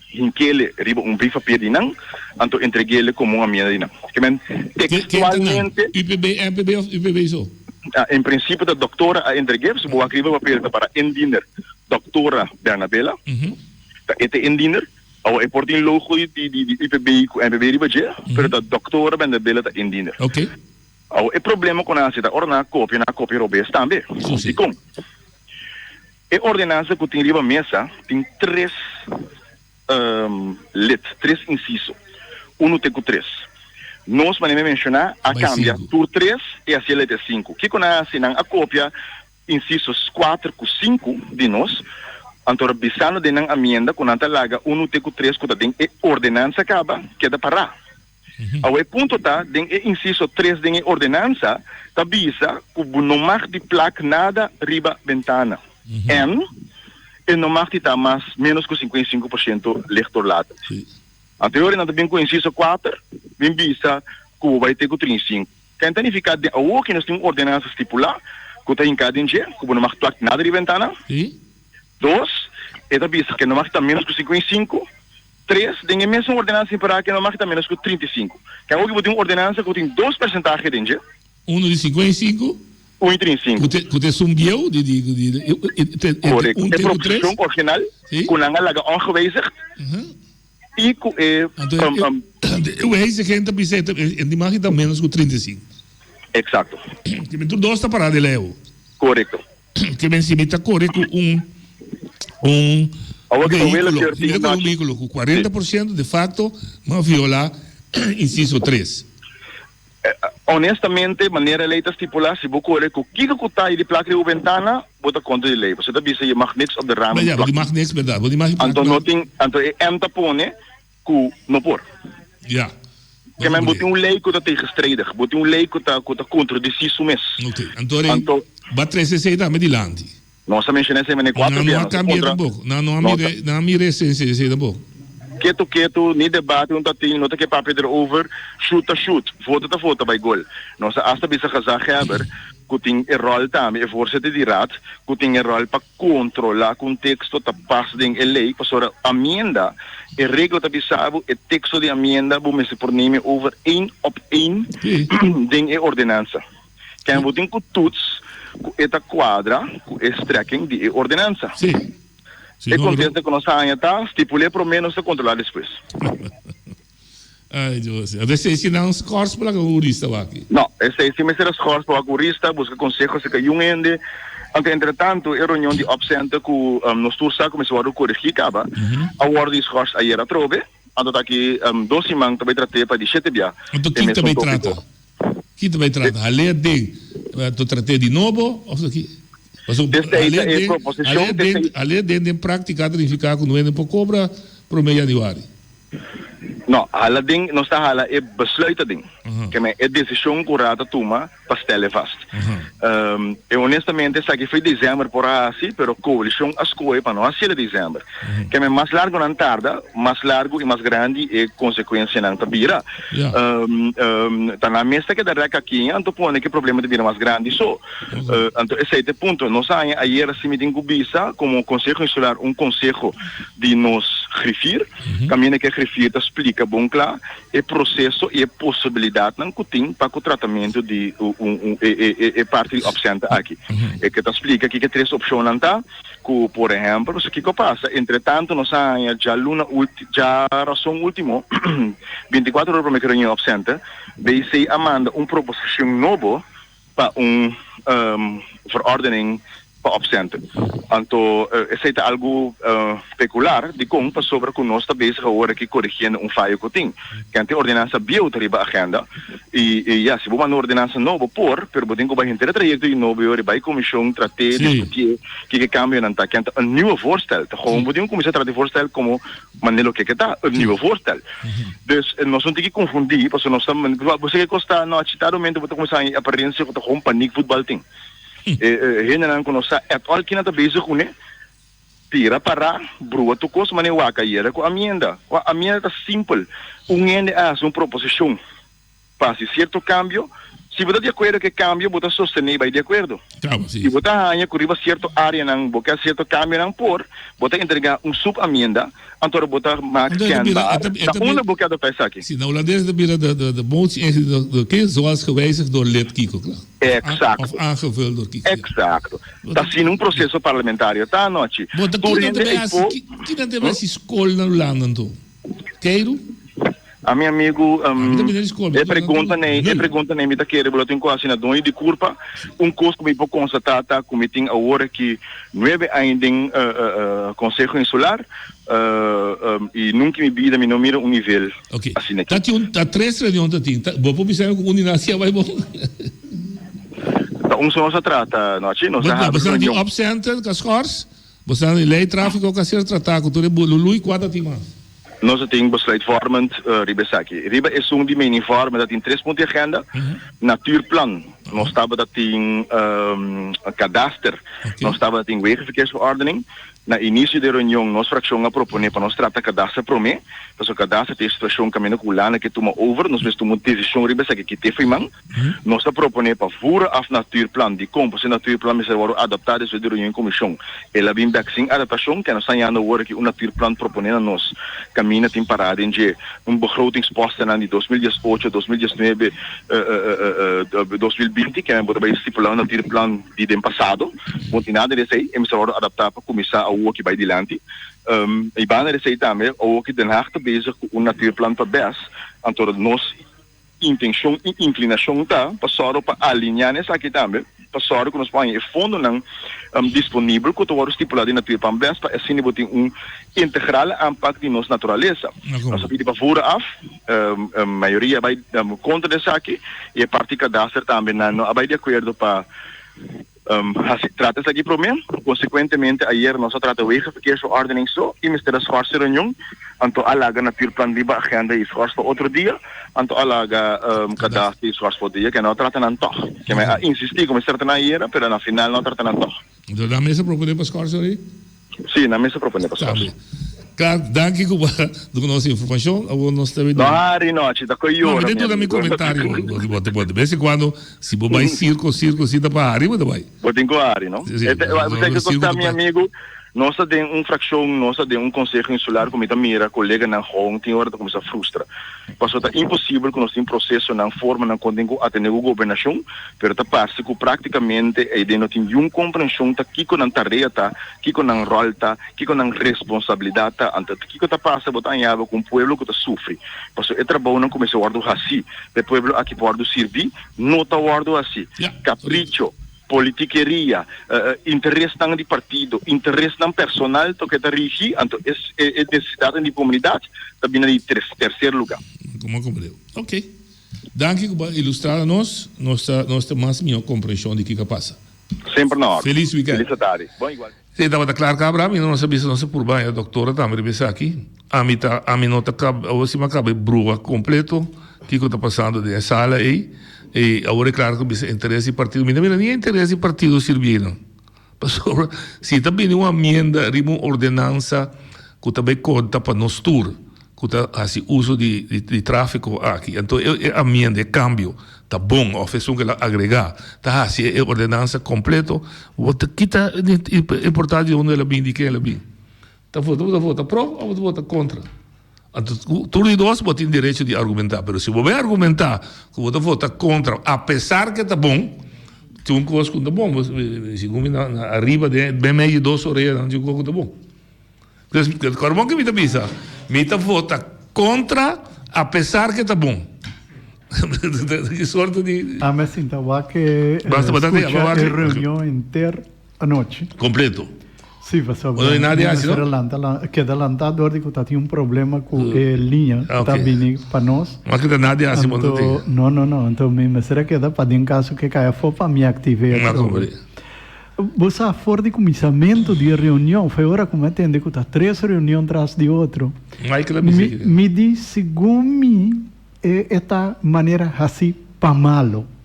E: hinkele riba un briefpapier di nan, anto entregele komo un amienda di nan. Ke men tekstualmente.
B: UPB, MPB of UPB so?
E: En prinsipio ta doktora a entreg'é, pasobra bo wak riba e papel ta para indiener doktora Bernabela, ta e ta indiener. Awor e por tin logo di di UPB ku MPB riba dje, pero ta Doktoor Bendebele ta indiener.
B: Oké.
E: Awor e problema ku nan hasi ta ora nan a kopia, nan a kopia robes tambe.
B: Sí, sí.
E: Dikon? E ordenansa ku tin riba mesa tin tres lid, tres insiso, unu te ku tres. Nos, manera mi a menshoná, a
B: Bai
E: kambia
B: sinku.
E: tur tres i hasi e letra sinku. Kiko nan a hasi? Nan a kopia Insisos kuater ku sinku di nos, anto bisando den nan amienda ku nan ta laga unu te ku tres ku ta den e ordenansa kaba, keda pará. Awor e punto ta, den e insiso tres den e ordenansa ta bisa ku bo no mag di plak nada riba bentana en e no mag di ta mas ménos ku 55% lichtdoorlatend. Anto e ora nan ta bin ku insiso kuater bin bisa ku bo bai te ku 35. Ken ta nifiká den awor ki nos tin un ordenansa stipulá ku ta hinká den dje ku bo no mag plak nada riba bentana? Dos, e ta bisa ke no mag ta ménos ku 55. Tres, den e mesun ordenansa tin pará ke no mag ta ménos ku 35. Ken awor ki bo tin un ordenansa ku tin dos persentahe den dje?
B: Unu di 55.
E: Un i 35.
B: Ku te ku te esun bieu di di di entre
E: Korekto.
B: un
E: E
B: te ku tres.
E: proposishon original ku nan a laga ongewijzigd. I ku e.
B: Anto e wijziging ta bisa e di mag ta menos ku 35.
E: Eksakto.
B: Ke men tur dos ta pará di leu.
E: Korekto.
B: Ke men si mi ta kore ku un un vehíkulo, si mi ta kore un vehíkulo ku 40 por siento de fakto mi a violá insiso tres.
E: Honestamente, manera e ley ta stipula, si bo kore ku kiko ku ta di plak riba bo bentana, bo ta kontra di ley. Pasobra ta bisa je mag niks op de ramen
B: Ja, bo di mag niks, berdad. Bo di mag
E: Anto no tin, anto e M ta pone ku no por.
B: Ja.
E: Ke men bo tin un ley ku ta tegenstrijdig, bo tin un ley ku ta ku ta kontradisí su mes.
B: Oké, anto rei ba trese esei tambe dilanti.
E: Nos a menciona esei mane cuatro
B: Nan
E: bia.
B: no a
E: Nos a
B: cambia
E: contra.
B: tampoco. Nan no a
E: No
B: mira,
E: ta.
B: nan a mira esencia di esei tampoco.
E: Ketu ketu, ni debate un ta tin, no ta ke papia erover, shoot ta shoot, vota ta vota bay gol. Nos a hasta bisa gezaghebber cu tin e rol tambe, e voorzitter di raad, cu tin e rol pa controla cu un texto ta pas den e ley, pasobra amienda, e regla ta bisa bo e texto di amienda bo mester por neem over één op één den e ordenansa. Ken bo tin ku tuts ku e ta kuadra ku e strekking di e ordenansa.
B: Sí.
E: E kontesta ku nos a haña ta, stipul'é promé, nos ta kontrolá despues.
B: Ay, Dios. Anto esei si nan skòrs pa laga un hurista wak?
E: No, esei si mester a skòrs pa wak hurista, buska konseho serka yun hende. Anto entretantu e reunion di opcenten ku nos tur sa ku mester wòrdu koregí kaba, a wòrdu di skòrs ayera atrobe. Anto ta aki dos siman ta bai trat'é pa di shete bia
B: Anto
E: e
B: kin ta
E: mesun
B: bai
E: tópiko.
B: trata? Ki ta bai trata? Hal'é den to trat'é di nobo of ta ki? Pasobra
E: Desde
B: hal'é
E: e
B: den,
E: proposicion,
B: hal'é den,
E: desde
B: hal'é den den práctica ta nifiká ku no hende por kobra promé januari.
E: No, hala den, nos ta hala e besluit aden. Ke men e desishon ku Raad a tuma pa stèl'e vast. E honestamente esaki foi december por a hasi, pero coalicion a scohe pa no hasiel e december. Ke men mas largo nan tarda, mas largo y mas grandi e consecuencianan ta bira. Ta nan mes ta keda rek aki, anto pone ke problema ta bira mas grandi so. Anto esei ta e punto. Nos a haña ayer si mi tin ku bisa como Conseho Insular un conseho di nos griffier, kaminda ke griffier ta splika bon kla e proseso i e posibilidatnan ku tin pa ku tratamentu di un e parti di opsènte aki. E ke ta splika kiko e tres opshonnan ta, ku por ehèmpel, pasobra kiko pasa, entretantu nos a haña djaluna ulti djarason último, 24 ora promé ku e reunion opsènte, BC a manda un proposishon nobo pa un verordening. Pa opcenten. Anto esey ta algo pecular. Dicon? Pasobra cu nos ta bezig awor aki corigiendo un fayo cu tin. Kende ordenansa bieu ta riba agenda y ya, si bo manda un ordenansa nobo por, pero bo tin cu bay henter e trayecto di nobo y ora bay comision trate, discutie kiko e cambionan ta. Kende ta un nieuwe voorstel. Ta gewoon bo tin cu cuminsa trata e voorstel como manera loke ke ta, un nieuwe voorstel. Dus nos no tin ki confundi pasobra nos ta, bo sa ke cos ta anochi, ta momento bo ta cuminsa haña e apariencia cu ta gewoon paniek voetbal tin. E hendenan ku no sa at all kina ta bezig kuné, tira pará, brua tur kos manera wak ayera ku amienda. Wak amienda ta simpel, un hende a hasi un proposishon pa hasi sierto kambio, si bo ta di akuerdo ku e kambio bo ta sostené i bai di akuerdo. Si bo ta haña ku riba sierto areanan bo ke hasi sierto kambionan por, bo ta entregá un sub-amienda Anto ora bo ta maak kenbaar, ta unda bo ke adopta esaki?
B: Si, na Holandes ta bira de de motie ingediend door ke zoals gewijzigd door lid kiko, kla?
E: Exacto.
B: Of aangevuld door kiko, ja.
E: Exacto. Ta asina un proceso parlamentario ta anochi.
B: Bo ta
E: Tur
B: kinan ta
E: hende
B: bay
E: ei
B: hasi,
E: po.
B: kinan ta bay hasi skol na Hulanda anto? Keiru?
E: A mi amigu,
B: Mi ta bira di skol, mi
E: e
B: ta bira
E: pregunta nei, e
B: nul.
E: pregunta nei mi ta kere bo lo tin ku hasi na doño di kurpa. Un kos ku mi por konstatá ta ku mi tin awor aki nuebe aña den Konseho Insular i nunka mi bida mi no mira un nivel
B: Ok.
E: asina
B: Ta
E: aki.
B: tin un, ta tres reunion ta tin. Ta, bo por bisa mi ku un di nan a sia bai bon?
E: Ta un so nos a trata nochi, nos
B: Bo,
E: a
B: bo
E: habri
B: sa tin
E: reunion.
B: opcenten, ka schors, bo sa di ley tráfiko ka ser tratá ku tur e bulului, kua ta tin mas?
E: Nos a tin besluitvormend riba esaki. Riba esun di meningvormend a tin tres punto di agenda, Natuurplan, nos tabata tin kadaster, nos tabata tin wegenverkeersverordening. Na inicio di e reunion nos fraccion a propone pa nos trata kadaster prome, pasobra kadaster ta e situacion caminda cu Hulanda ke tuma over, nos mester tuma un decision riba esaki kite foiman. Nos ta proponé pa voeren af Natuurplan. Dikon? Pasobra e Natuurplan mester wòrdu adaptá despues di reunion komishon. El a bin bèk sin adaptashon, ke nos ta hañando awor aki un Natuurplan proponé na nos. Kaminda tin pará den dje un begrotingspostennan di 2018, 2019, 2020, ke bo ta bai stipulá un Natuurplan di den pasado. Bo no tin nada di esei. E mester wòrdu adaptá pa kuminsá awor ki bai dilanti. I banda di esei tambe, awor ki Den Haag ta bezig ku un Natuurplan pa bes, anto nos. Intenshon i inklinashon ta pa sòru pa alineá na esaki tambe, pa sòru ku nos por haña e fondonan disponibel ku ta wòrdu stipulá den Natuurplan Bes pa asina bo tin un integrale aanpak di nos naturalesa. Nos a pidi pa voer af, mayoria a bai kontra di esaki i e parti kadaster tambe nan no a bai di akuerdo pa Hasi trata esaki promé. Konsekuentemente ayer nos a trata Wegenverkeersverordening so i mester a schors e reunion. Anto a laga Natuurplan riba agenda i schors pa otro dia. Anto a laga Kadaster i schors pa otro dia. Ke no a trata nan tòg. Ke mi a insistí ku mester trata nan ayera, pero na final no a trata nan tòg.
B: Anto nan mester proponé pa schors ori?
E: Sí, nan mester proponé pa schors.
B: Tambe. Clark, danki ku bo a duna nos informashon. Awor nos ta
E: No hari nochi, ta koe
B: No,
E: yora,
B: mi ta
E: mi
B: duna mi
E: amigo.
B: komentario. Bo bo de bes en kuando, si bo bai sirko, sirko si ta pa hari bo ta bai.
E: Bo tin ku hari, no?
B: Sí, sí.
E: E te,
B: No,
E: bo sa
B: no,
E: ke
B: sirko
E: kosta,
B: ta
E: mi
B: pa.
E: amigo? Nos ta den un frakshon, nos ta den un konseho insular ku mi ta mira koleganan hon tin ora ta kuminsá frustra. Pasobra ta imposibel ku nos tin prosesonan, formanan kon tin ku atendé ku gobernashon, pero ta parse ku práktikamente eiden no tin niun komprenshon ta kiko nan tarea ta, kiko nan ròl ta, kiko nan responsabilidat ta. Anto kiko ta pasa bo ta haña bo ku un pueblo ku ta sufri pasobra e trabounan ku mester wòrdu hasí pa e pueblo aki por wòrdu sirbí no ta wòrdu hasí. Kapricho, politikeria, interesnan di partido, interesnan personal ta loke ta rigi, anto e nesesidatnan di komunidat ta bini na di terser lugá.
B: Como comprende. Ok. Danki ku bo a ilustra na nos. Nos ta nos ta mas mihó komprenshon di kiko a pasa.
E: Semper na òrdu.
B: Felis weekend.
E: Felis atardi. Bon igual.
B: Sí, tabata klar kaba ami no nos a bisa nos a purba e doktora tambe riba esaki. Ami ta ami no ta kaba awor si mi a kaba e brua kompleto kiko ta pasando den e sala ei. I awor e klar ku bisa interes di partido. Mi no mira ni interes di partido sirbi einan. Pasobra si ta bini un amienda riba un ordenansa ku ta bai konta pa nos tur ku ta hasi uso di di trafiko aki, anto e amienda, e kambio ta bon òf esun ku el a agregá ta hasi e ordenansa kompleto, bo ta kita importá di unda el a bin, di ken el a bin. Ta vota, bo ta vota pro òf bo ta vota kontra. Anto tur di dos bo tin derecho di argumentá, pero si bo bai argumentá ku bo ta vota kontra apesar ke ta bon, tin un kos ku no ta bon, segun mi na ariba den den medio di dos oreanan tin un kos ku ta bon. Pues kòrda bon ke mi ta bisa, mi ta vota kontra apesar ke ta bon. Ki sorto di.
F: Ami a sinta wak e
B: Basta
F: skucha e reunion henter. Anochi.
B: Completo.
F: Si, pasobra mi mester a lanta, keda lanta dor di ku ta tin un problema ku e liña ku ta bini pa nos.
B: No a keda nadie hasi bo no tin.
F: No, no, no. Anto mi mester a keda pa den kaso ke kai afó pa mi aktiv'é atrobe. Bo sa for di kuminsamentu di e reunion, foi ora ku mi a tende ku ta tres reunion tras di otro. Mi di segun mi e ta manera hasi pa malo.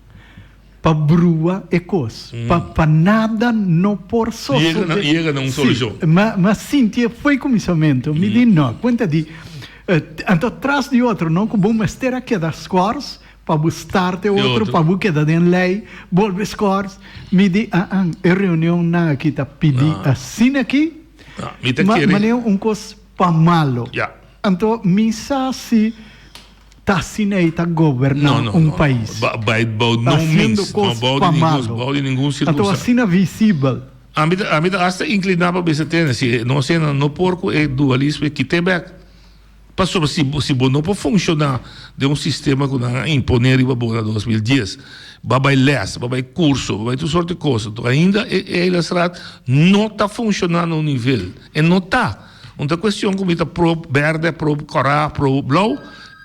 F: Pa brua e kos. Pa pa nada no por sosode.
B: Yega na un solushon.
F: Si. Ma ma sinti e foi kuminsamentu. Mi di no. Kuenta di anto tras di otro no ku bo mester a keda skors pa bo start e otro pa bo keda den lei bolbe skors. Mi di aan e reunionnan aki ta pidi asina aki.
B: Mi ta kere.
F: Manera un kos pa malo. Anto mi sa si. Ta asina ei ta goberná un pais. Haciendo cos pa malo. Anto asina visibel.
B: Ami ta ami ta hasta incliná pa bisa tene si nos hende no por cu e dualismo e kit'é bek. Pasobra si bo si bo no por funciona den un sistema cu nan a imponé riba bo na 2010, bo a bay les, bo a bay curso, bo a bay tur sorto di cos, anto ainda e e Eilandsraad no ta funciona na un nivel. E no ta. Un ta cuestion cu mi ta pro berde, pro cora, pro blauw,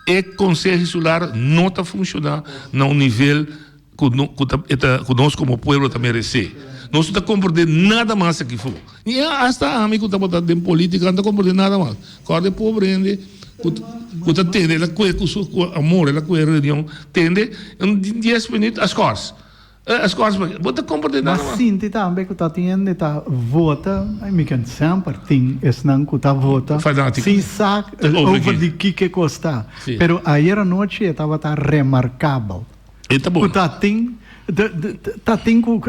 B: e Conseho Insular no ta funciona na un nivel cu no cu ta e ta cu nos como pueblo ta merece. Nos no ta comprende nada mas aki fo. Ni hasta ami cu tabata den politica no ta comprende nada mas. Corda e pobre hende cu cu ta tende el a cue cu su amor el a cue reunion tende un dies minuut a scors. Bo ta komprendé nada
F: mas. Mas sinti tambe ku ta tin hende ta vota, mi ken semper tin esnan ku ta vota sin sa over di kiko kos ta. Pero ayer anochi e tabata remarkabel. Ku ta tin, ta tin ku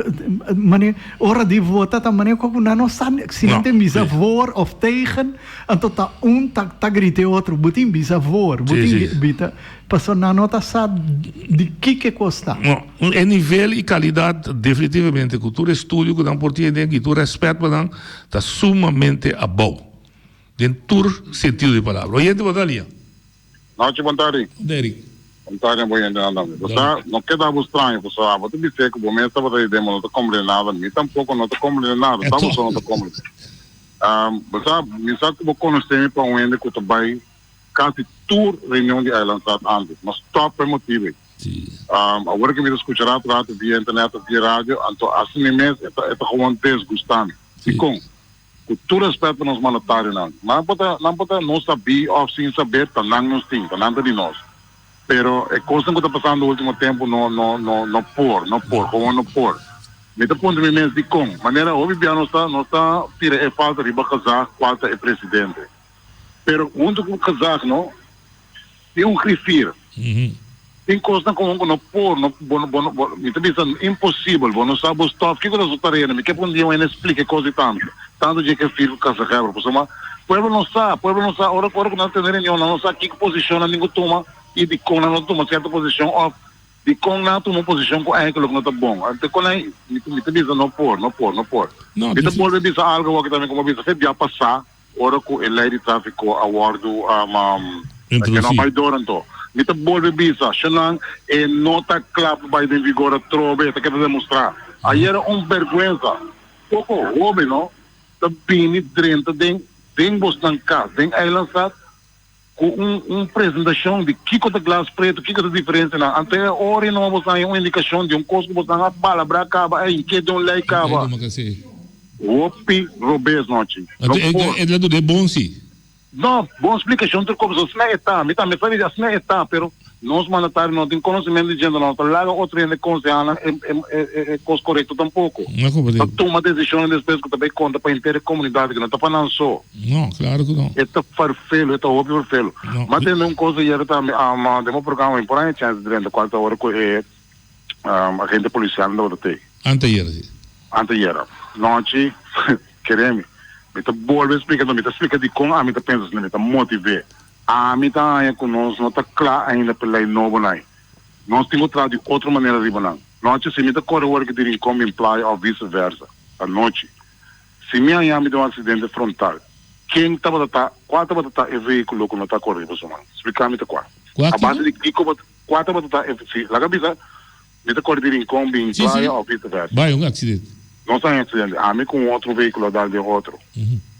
F: manera ora di vota ta manera ku nan no sa si nan tin bisa voor of tegen, anto ta un ta grita e otro, bo tin bisa voor, bo tin bita. Pasobra nan no ta sa di kiko kos ta.
B: No, e nivel y calidad definitivamente cu tur estudio cu nan por tin den y tur respet pa nan ta sumamente abou den tur sentido di palabra. Oyente bo ta lia.
G: Nochi bon tardi.
B: Derrick.
G: Bon tardi bo oyentenan tambe. Bo sa, no keda bo straño pasobra abo ta bis'é cu bo mes tabata di den bo no ta comprende nada, mi tampoco no ta comprende nada, ta bo so no ta comprende. Bo sa, mi sa cu bo conoce mi pa un hende cu ta bay Kasi tur reunion di Eilandsraad antes, ma stop pa e motibu ei. Awor ke mi ta skucha ratu ratu via internet of via radio, anto asina mes e ta e ta gewoon desgusta mi. Dikon? Ku tur respet pa nos mandatarionan, nan por ta nan por ta no sabí of sin saber ta nan nos tin, ta nan ta di nos. Pero e kosnan ku ta pasando ultimo tempu no no no no por, no por, gewoon no por. Mi ta puntra mi mes dikon. Manera hopi bia nos ta nos ta tira e falta riba gezag kual ta e presidente. Pero hunto cu gezag no tin un griffier. Tin cosnan como cu no por, no, bo no, bo no, bo, mi ta bisa imposibel, bo no sa bo stof, kico ta su tarea? Mi ke pa un dia un hende explica e cos di tanto, tanto dje griffier cu gezaghebber, pasobra pueblo no sa, pueblo no sa, ora, ora cu nan tene reunion nan no sa kico posicion nan tin cu tuma y dicon nan no ta tuma cierto posicion of dicon nan a tuma un posicion cu eigenlijk no ta bon. Anto con nan, mi ta bisa no por, no por, no por. Mi ta bolbe bisa algo awor tambe como a bisa fe bia pasa, Ora ku e lei di tráfiko a wòrdu ke no bai dor anto. Mi ta bolbe bisa, Shonan, e no ta kla pa bai den vigor atrobe, e ta keda demostrá. Ayera un bèrgwensa. Poko hóben no ta bini drenta den den bosnan kas, den Eilandstad, ku un un presentashon di kiko ta glas pretu, kiko ta diferensianan. Anto e ora i no bosnan haña un indikashon di un kos ku bosnan a palabrá kaba, a hink'é den un lei kaba. Hopi robes nochi. No por.
B: E la duna e bon si.
G: No, bon splikashon tur kos. Asina e ta. Mi tambe sa di asina e ta, pero nos mandatario no tin konosementu di djente, no ta laga otro hende konsehá nan e e e kos korekto tampoko. Ta tuma desishonnan despues ku ta bai konta pa henter e komunidat, ku no ta pa nan so.
B: No, claro cu no.
G: E ta farfelo, e ta hopi farfelo. No. Ma tende un cosa ayer tambe, um, den un programa, mi por haña chance drenta cual ta ora cu e um, agente policial tabata tey.
B: Anteayer, si.
G: Anteayer. Nochi, keremi, mi ta bolbe splica, no, mi ta splica dicon ami ta pensa asina, mi ta motive. Ami ta haña cu nos no ta cla ainda p'e ley nobo nan. Nos tin cu traha di otro manera riba nan. Nochi, si mi ta core ora cu di Rincon bin Playa of vice versa, anochi. Si mi haña mi den un aksidente frontal, ken tabata ta, kua tabata ta e vehíkulo ku no ta kore riba su man? Splika mi ta kua.
B: Kua
G: A base
B: kiko?
G: di kiko bo, kua tabata ta e, si, laga bisa, mi ta kore di Rincon bin
B: Sí, sí.
G: Playa òf vice versa.
B: Bai un aksidente.
G: Nos a haña aksidente, ami ku un otro vehíkulo a dal den otro.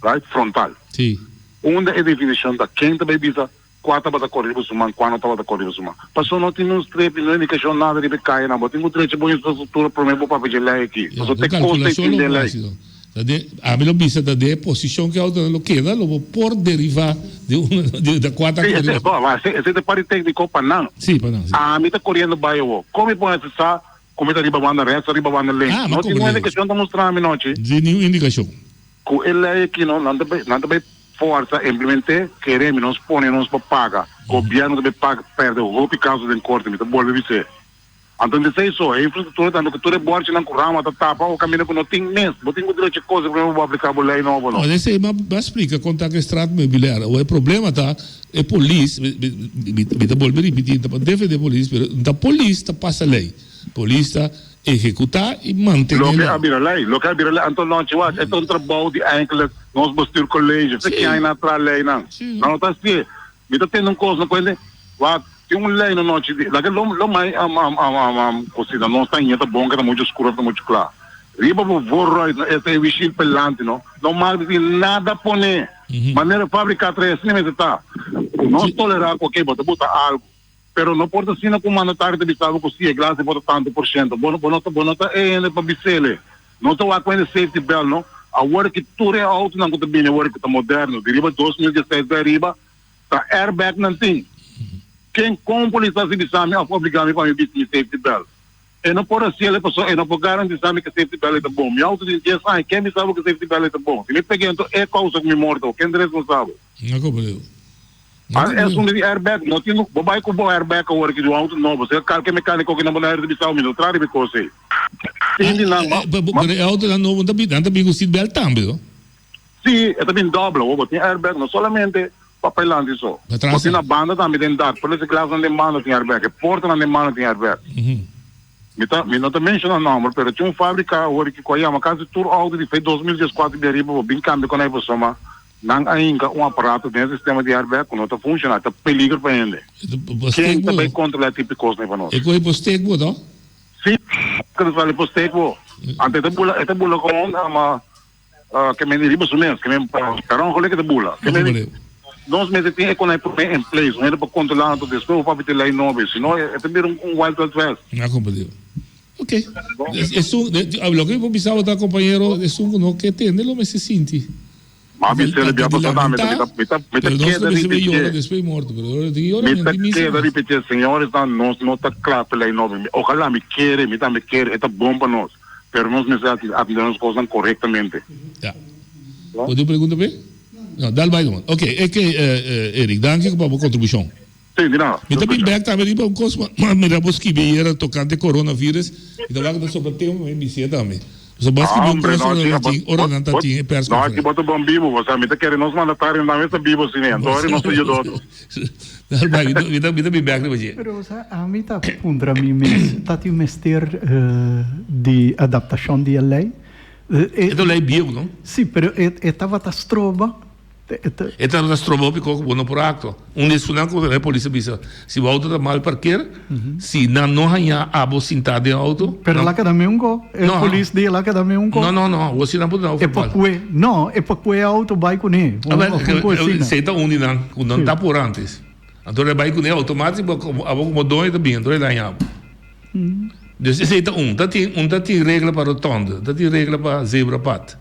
G: Right? Frontal.
B: Sí.
G: Unda e definishon ta? Ken ta bai bisa kua tabata kore riba su man, kua no tabata kore riba su man? Pasobra no tin un strepi, no indikashon nada riba e kayanan. Bo tin ku drecha bo infrastruktura promé bo papia dje lei aki.
B: Ya,
G: Pasobra
B: bo
G: te kosta e
B: kalkulashon
G: tin
B: lo
G: den
B: bo
G: lei.
B: hasi. Ta den, ami lo bisa ta den e posishon ku e outonan lo keda, lo bo por derivá di un di ta kua ta
G: Sí,
B: kore
G: ese,
B: riba.
G: bo, ese, ese ta e parti tékniko pa nan.
B: Sí, pa nan, sí.
G: Ami ta koriendo bai awor. Kon mi por hasi sa Ku mi ta riba banda rèks o riba banda links.
B: Ah, mi
G: No tin
B: komprendé.
G: un indikashon ta mustra mi nochi.
B: Sin niun indikashon.
G: Ku e lei aki no, nan ta bai, nan ta bai forsa implement'é, kere mi nos pone nos pa paga. Gobièrnu ta bai paga, pèrdè hopi kaso den korte, mi ta bolbe bis'é. Anto esei so, e infrastruktura tambe ku tur e bòrchinan ku rama ta tapa o kaminda ku no tin mes. Bo tin ku drecha kos promé bo apliká bo lei nobo no.
B: No, esei mi a splika kon ta ku e straatmeubilair. Awor e problema ta E polis, mi ta bolbe ripiti, no ta pa defende polis, pero no ta polis ta pasa ley. Polis ta ehecuta y mantene
G: Loke
B: ley.
G: a bira ley, loke a bira ley, anto nochi wak, e ta un trabou di enkele nos bestuurcollege, fe kian nan a traha leynan. Nan no ta hacié. Mi ta tende un cos, no cuente, wak, tin un ley no nochi di, laga lo, lo mai cosita, nos ta hia ta bon, ke ta mucho oscuro of ta mucho cla. Riba bo voorruit no, esta e wishil pelanti no, no mag di tin nada pone. Manera fabrica trae asina mester ta. Cu nos tolera cu oke bo ta buta algo, pero no por ta asina cu mandatario ta bisa bo cu si e glas e por ta tanto por ciento. Bo bo no ta bo no ta e hende pa bisele. No ta wak cu hende safety belt no. Awor ki tur e autonan cu ta bini awor cu ta moderno di riba 2016 bay ariba ta airbag nan tin. Ken con polis ta haci bisa mi of obliga mi pa mi bisti mi safety belt? E no por haciel e pasobra e no por garantisa mi cu safety belt e ta bon. Mi auto tin dies aña, ken bisa bo cu safety belt e ta bon? Si mi pega ento e causa cu mi morto, ken ta responsabel?
B: No comprendo.
G: No comprendo. Esun di airbag, no tin, bo bay cu bo airbag awor aki di un auto nobo, si calke mecanico aki na Bonaire ta bisa bo mi no traha riba e cos ey. Tin di nan, ma,
B: ma. Pero e autonan nobo nan ta bin cu seat belt tambe, no?
G: Si, e ta bin doble, bo tin airbag no solamente pa pailanti so. Bo tin na banda tambe den dak, por eso e glasnan den banda tin airbag, e portanan den banda tin airbag. Mi ta, mi no ta menciona nomber, pero tin un fabrica awor ki cu a yama casi tur auto di fe 2014 di ariba bo bin cambia con ei pasobra nan a hinca un aparato den e sistema di airbag cu no ta funciona, ta peligro pa hende. Ken ta bay controla e tipo di cosnan ei pa nos?
B: E coge por steek bo, to?
G: Si, e ta sali por steek bo. Anto e ta bula, e ta bula con, ama. Ke men di riba su mes, ke men per ongeluk e ta bula. Ke men nos mester tin e konai prome in place, un hende pa kontrola anto despues bo papia tin lei nobo, si no e ta bira un wild wild west.
B: Na komprende. Ok. Esun, loke mi por bisa bo ta kompañero, esun ku no ke tende lo mester sinti.
G: Ma bisa el bia pasá tambe, mi ta mi ta mi ta keda ripitié. Mi ta keda ripitié, señores nan nos no ta kla pa lei nobo. Ojalá mi kere, mi tambe kere, e ta bon pa nos. Pero nos mester haci atende nos cosnan corectamente.
B: Ya. Bo tin un pregunta p'e? No, dal bai nomás. Ok, e ke Eric, danki pa bo contribucion.
G: Si, di nada.
B: Mi ta bin bek tambe riba un cos, ma mira bo skibi ayera tocante coronavirus, mi ta wak ku ta sobra tempo pa mi bisi'e tambe. Pasobra bo a skibi un cos ora nan tin, ora nan ta tin e pers
G: No, aki bo ta bon bibo, bo sa, mi ta kere nos mandatarionan tambe ta bibo asina, anto ora nos ta yuda otro.
B: Dal bai, mi ta, mi ta bin bek riba dje.
F: Pero sa, ami ta puntra mi mes, ta tin mester di adaptashon di e lei?
B: E ta un lei bieu, no?
F: Si, pero e tabata stroba.
B: E tabata stroba hopi kos ku bo no por aktua. Un di esunnan ku e polis a bisa, si bo outo ta mal parker, si nan no haña abo sintá den outo.
F: Pero el a keda meun ko. E polis di el a keda meun ko.
B: No, no, no. Awor si nan por duna
F: E pa kue, no, e pa kue e outo bai kuné.
B: Esei ta un di nan ku nan ta por antes. Anto el a bai kuné outomático abo komo doño ta bin, anto el a daña abo. Dus esei ta un. Ta tin, un ta tin regla pa rotonde, ta tin regla pa zebrapad.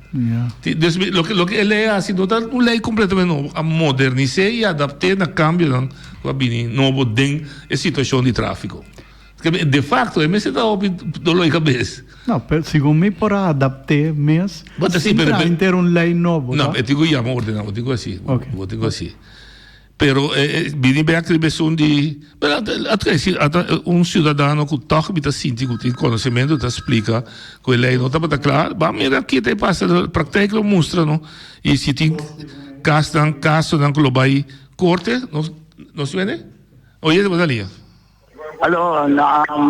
B: Dus loke, loke e lei a hasi no ta un lei completamente nobo, a modernis'é i adapt'é na kambionan ku a bini nobo den e situashon di tráfiko. De facto e mester ta hopi dolor di kabes.
F: No, pero segun mi por a adapt'é mes sin traha henter un lei nobo,
B: ta? No, e tin ku yama ordená, bo tin ku hasi, bo tin ku hasi. Pero bini bek riba esun di, pero a si ata un ciudadano cu toch mi ta sinti cu tin conocimento ta splica cu e ley no tabata cla, ban mira ki ta pasa, praktijk lo mustra no, y si tin casnan, casonan cu lo bay corte, nos nos wende? Oye bo ta lia.
H: Alo,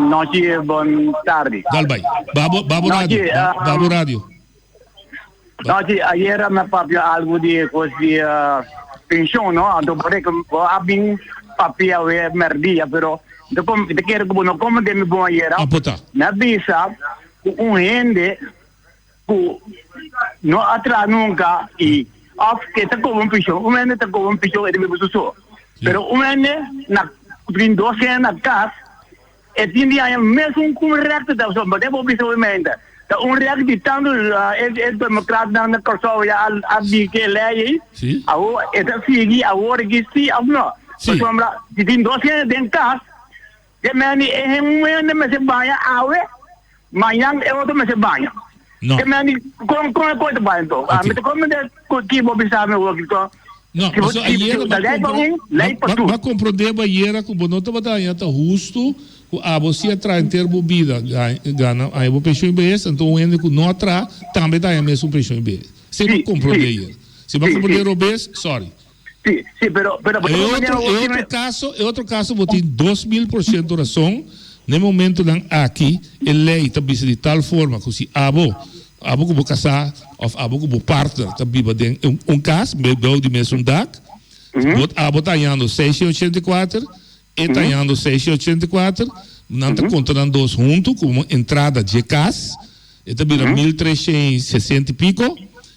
H: nochi bon tardi.
B: Dal bay. Babo, babo radio, babo radio.
H: Nochi, ayera mi a papia algu di e kos di penshon, no? Anto bo rek bo a bin papia awe merdia, pero mi ta mi ta kere ku bo no komprende mi bon ayera.
B: Apo ta.
H: Mi a bisa ku un hende. Ku no a traha nunka i òf ke ta koba un penshon. Un hende ta koba un penshon e ta biba su so. Pero un hende na ku tin dos hende na kas e tin di haña mesun ku un rèkta ta so. Pasobra bo bisa bo mente ta un rèkta di tantu e demokratnan na Kòrsou ya a di ke lei ei awor e ta sigui awor aki si òf no. Pasobra si tin dos hende den kas Ke meni e hende mester baña awe, mañan e otro mester baña.
B: No.
H: Ke meni kon kon e kos ta bai anto?
B: Ok.
H: Mi ta komprende ku ki bo bisa mi awor ki
B: No,
H: si bo
B: pasobra
H: si
B: ayera
H: ta
B: bo
H: lei pa
B: kompro
H: un, lei pa
B: bo
H: tur.
B: bo a komprende bo ayera ku bo no tabata haña ta hustu ku abo si a traha henter bo bida gana haña bo penshon IBS, anto un hende ku no a traha tambe ta haña mesun penshon IBS. Esei bo
H: Si,
B: komprende
H: si.
B: ayera. Si bo a
H: Si,
B: komprende
H: si.
B: robes, sorry.
H: Sí, sí, pero, pero
B: E otro, e otro caso, e otro caso bo tin 2000% razon, n'e momentonan aki e ley ta bisa di tal forma cu si abo, abo cu bo casá of abo cu bo partner ta biba den un, un cas, bou di mesun dak, bo, abo ta hañando 684, E ta hañando 684, nan ta konta nan dos huntu komo entrada dje kas, e ta bira 1360 i piko.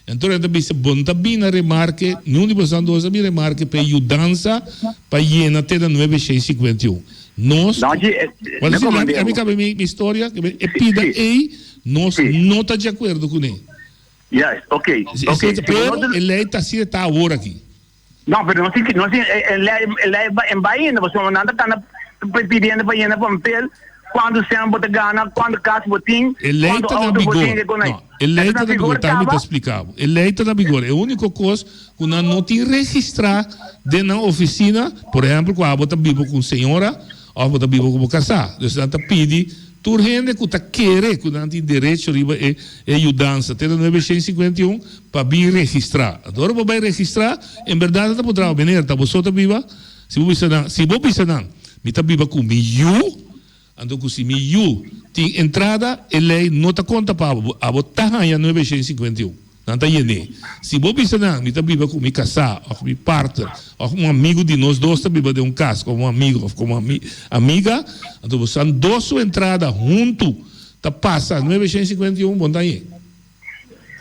B: Enton nan ta bisa bo no ta bin na remarke, niun di boso nan dos ta bin remarke pa e yudansa pa yena te na 951. Nos, Wak si lami mi kaba mi historia, e pida ei nos no ta di akuerdo kuné. Pero e lei ta asina ta awor aki.
H: No, pero no sin, no sin, e lei, e lei en bai ainda, pasobra nan ta kanda pidiendo pa yena papel, kuantu sèn bo ta gana, kuantu kas bo tin,
B: E lei
H: kuantu
B: ta na
H: outo bo
B: bigor.
H: tin, ke kon ei.
B: No, e lei
H: Esei
B: ta
H: ta
B: na bigor,
H: vigor
B: ta mi ta
H: kaba?
B: splika bo. E lei ta na bigor. E úniko kos ku nan no tin registrá den nan ofisina, por ehèmpel ku abo ta biba ku un señora òf bo ta biba ku bo kasá. Dus nan ta pidi Tur hende ku ta kere ku nan tin derecho riba e e yudansa te na 951 pa bin registrá. Anto ora bo bai registrá, en bèrdat nan ta puntra bo, Meneer, ta bo so ta biba? Si bo bisa nan, si bo bisa nan, Mi ta biba ku mi yu, anto ku si mi yu tin entrada, e lei no ta konta pa bo, abo ta haña 951. Nan ta yen'é. Si bo bisa nan, Mi ta biba ku mi kasá òf mi partner òf un amigu di nos dos ta biba den un kas komo amigu òf komo amiga, anto bo san dos su entrada huntu ta pasa 951, bo no ta hañ'é.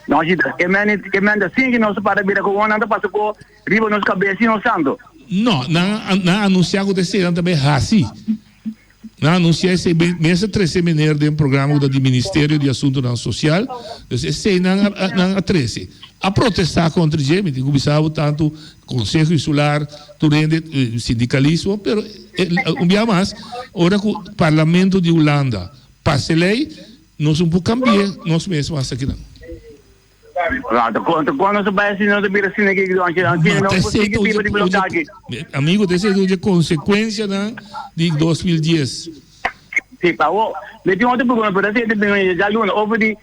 H: No, Gita, ke men ke men ta sinti nos para bira ku nan ta pasa ku riba nos kabes i nos santo.
B: No, nan a nan a anunsiá ku ta esei nan ta bai hasi. Nan a anunsiá esei mes a trese meneer den programa ku ta di Ministerio di Asuntunan Sosial. Dus esei nan a nan a trese. A protestá kontra dje, mi tin ku bisa bo tantu Konseho Insular, tur hende, sindikalismo, pero un bia mas ora ku Parlamento di Hulanda pasa e lei, nos no por kambi'é nos mes mas akinan.
H: Later konta kon nos a bai asina nos a bira asina aki don Chile
B: Ma
H: no
B: ta
H: por
B: esei
H: sigui
B: ta
H: biba di blok aki.
B: Amigo ta esei ta un dje konsekuensianan di 2010.
H: Si pa awor mi tin otro pregunta pero esei ta bin ya luna over di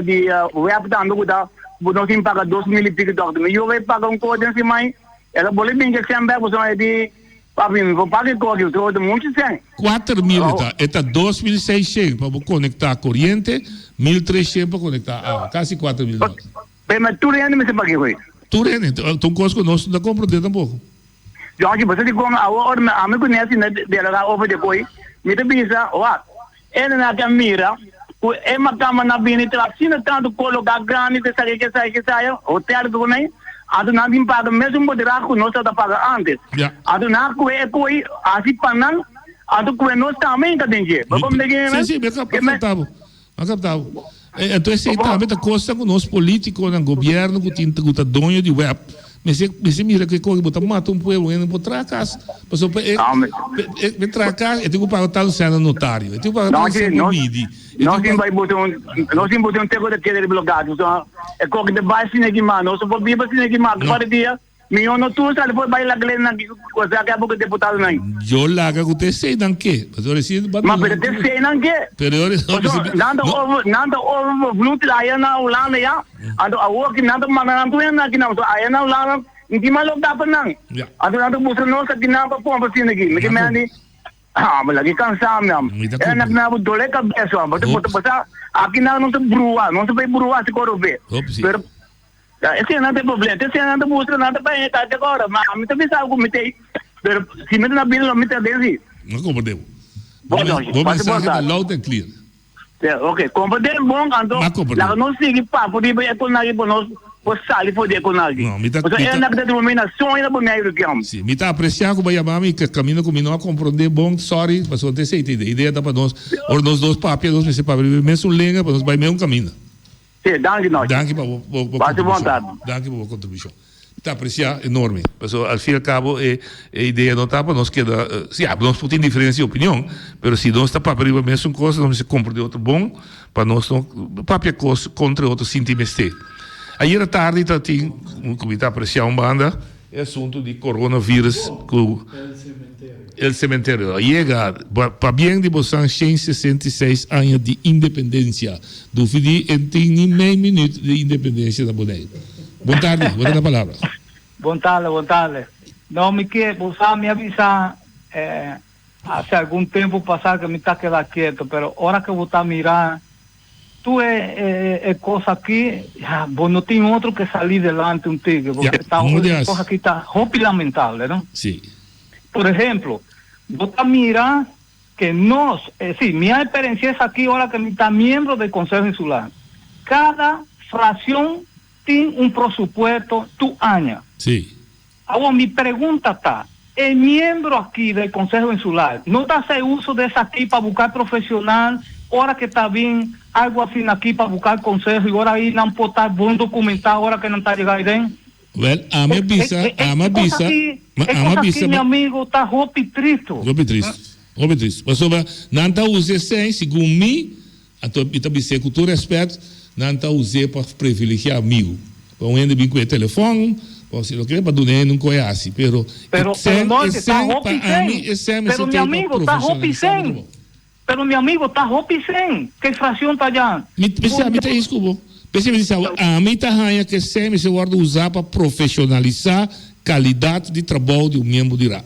H: di web tambe ku ta ku nos tin paga 2000 i piko dòkter mi yu a bai paga un kos den siman el a bole bin ke sèn bèk pasobra e di Papi, mi por paga e koki, pasobra ta muchu sèn.
B: 4000 e ta. E ta 2600 pa bo konektá koriente, 1300 pa konektá awa. Kasi 4000 dòler.
H: Pero ma tur hende mester paga e koki?
B: Tur hende. Ta un kos ku nos no ta komprondé tampoko.
H: Jorge, bo sa dikon awor ora ami ku Nancy na dialogá over di e koki, mi ta bisa, wak, Ene a mira ku e makamba na bini tra asina tantu koloká grandi ku esaki ku esaki ku esaya, hotel ku nan, anto nan tin paga mesun bedrag ku nos tabata paga ántes. Anto nan a kohe e koi hasi pa nan, anto kohe nos tambe ta den dje. Bo komprende ke
B: mi? Si, si, mi a kapta bo. Mi a kapta bo. Anto esei tambe ta kosta ku nos politikonan, gobièrnu ku tin ku ta doño di web, mester mester mira ke koki bo ta mata un pueblo, hende por traha kas. Pasobra pa e pa e traha kas e tin ku paga tal sèn na notario, e tin ku paga tal sèn pa midi, e
H: Nos
B: tin
H: tin
B: ku
H: bai buta un nos tin buta un teko de keda riba lo gato, so e koki ta bai asina ki mas, nos no por biba asina ki mas,
B: No.
H: kada dia. Miho no tur sali por bai laga lei nan ki cosa ke abo ke deputado nan.
B: Yo laga ku ta esei nan ke. Pasobra si ba
H: Ma pero ta esei nan ke.
B: Pero yo no
H: Pasobra nan ta over nan ta over vloed aya na Hulanda ya. Anto awor ki nan ta manda nan tur hende aki nan. Pasobra aya na Hulanda no tin mas loke pa nan. Anto nan ta busca nos aki nan pa pompa asina aki. Mi ke mende ah mi laki kansa mi am. E nan na bo dole kabes am. Pasobra aki nan no ta brua no ta bai brua si koro be. Pero Ya, esei nan ta e problema. Te esei nan ta busca, nan ta bay ta te ora. Ma ami ta bisa ku mi tei. Pero si mi ta na bida lo mi ta den si.
B: No comprende bo.
H: Bo nochi.
B: Bo
H: Pase
B: mensahe
H: bon
B: ta
H: tarde.
B: loud and clear.
H: Ok, comprende bon, anto laga nos sigui papia riba e konaki pa nos por sali for di e konaki.
B: No, mi ta,
H: Pasobra
B: mi ta,
H: e nan ta drumi na soño na Boneiru kiam.
B: Si, mi ta aprecia cu bo a yama mi, caminda cu mi no a comprende bon, sorry, pasobra ta esey ta idea. Idea ta pa nos, ora nos dos papia, nos mester papia riba e mesun lenga pa nos bay mesun caminda.
H: Si, danki Nochi.
B: Danki pa bo, bo, bo
H: Pasa bon
B: contribucion.
H: tardi.
B: Danki pa bo contribucion. Ta aprecia enorme. Pasobra al fin y al cabo e e idea no ta pa nos keda, si ya, nos por tin diferencia di opinion, pero si nos ta papia riba mesun cos, nos mester comprende otro bon pa nos no papia cos contra e otro sin tin mester. Ayera tardi ta tin, cu mi ta aprecia un banda, e asunto di coronavirus cu El Cementerio a yega. Pabien di bosan 166 aña di independencia. Dufi di e tin ni mei minuut di independencia na Boneiru. Bon tardi, bo ta na palabra.
I: Bon tarde, bon tarde. No, mi ke, bo sa, mi a bisa eh, hace algun tempo pasa ke mi ta keda kieto, pero ora ke bo ta mira tur e, e, e kos aki, ya, bo no tin otro ke sali delante un tiki,
B: Ya,
I: porque ta,
B: no di
I: e
B: haci.
I: kos aki ta hopi lamentable, no?
B: Sí.
I: Por ehemplo, bo ta mira ke nos, eh, sí, mi a experiencia esaki ora ke mi ta miembro del Consejo Insular. Kada fraccion tin un prosupuesto tur aña.
B: Sí.
I: Awor mi pregunta ta, e miembro aki del Consejo Insular no ta hace uso de esaki pa buca profesional ora ke ta bin algo asina aki pa buca conseho y ora ayi nan por ta bon documenta ora ke nan ta yega aiden?
B: Wel, ami a bisa, ami a bisa, ma
I: E
B: ami a
I: cosa
B: bisa
I: aki, mi amigo, ta hopi tristo.
B: Hopi tristo, hopi tristo. Pasobra nan ta usa esei, segun mi, anto mi ta bis'é ku tur rèspèt, nan ta us'é pa privilegiá amigu. Pa un hende bin ku e telefòn, pa si loke, pa duna hende un koe hasi. Pero e
I: Pero, pero
B: sèn,
I: no,
B: e
I: ta
B: sèn, pa
I: hopi
B: ami
I: sèn.
B: e sèn
I: Pero
B: mester
I: mi
B: t'ei pa
I: amigo, ta hopi
B: profeshonalisá bo
I: sèn.
B: trabou.
I: Pero mi amigo ta hopi sen ke fraccion ta dja.
B: Mi p'esei ami ta is ku bo. P'esei mi di sa bo, ami ta haña ku esei mester wòrdu usá pa profeshonalisá kalidat di trabou di un miembro di ra.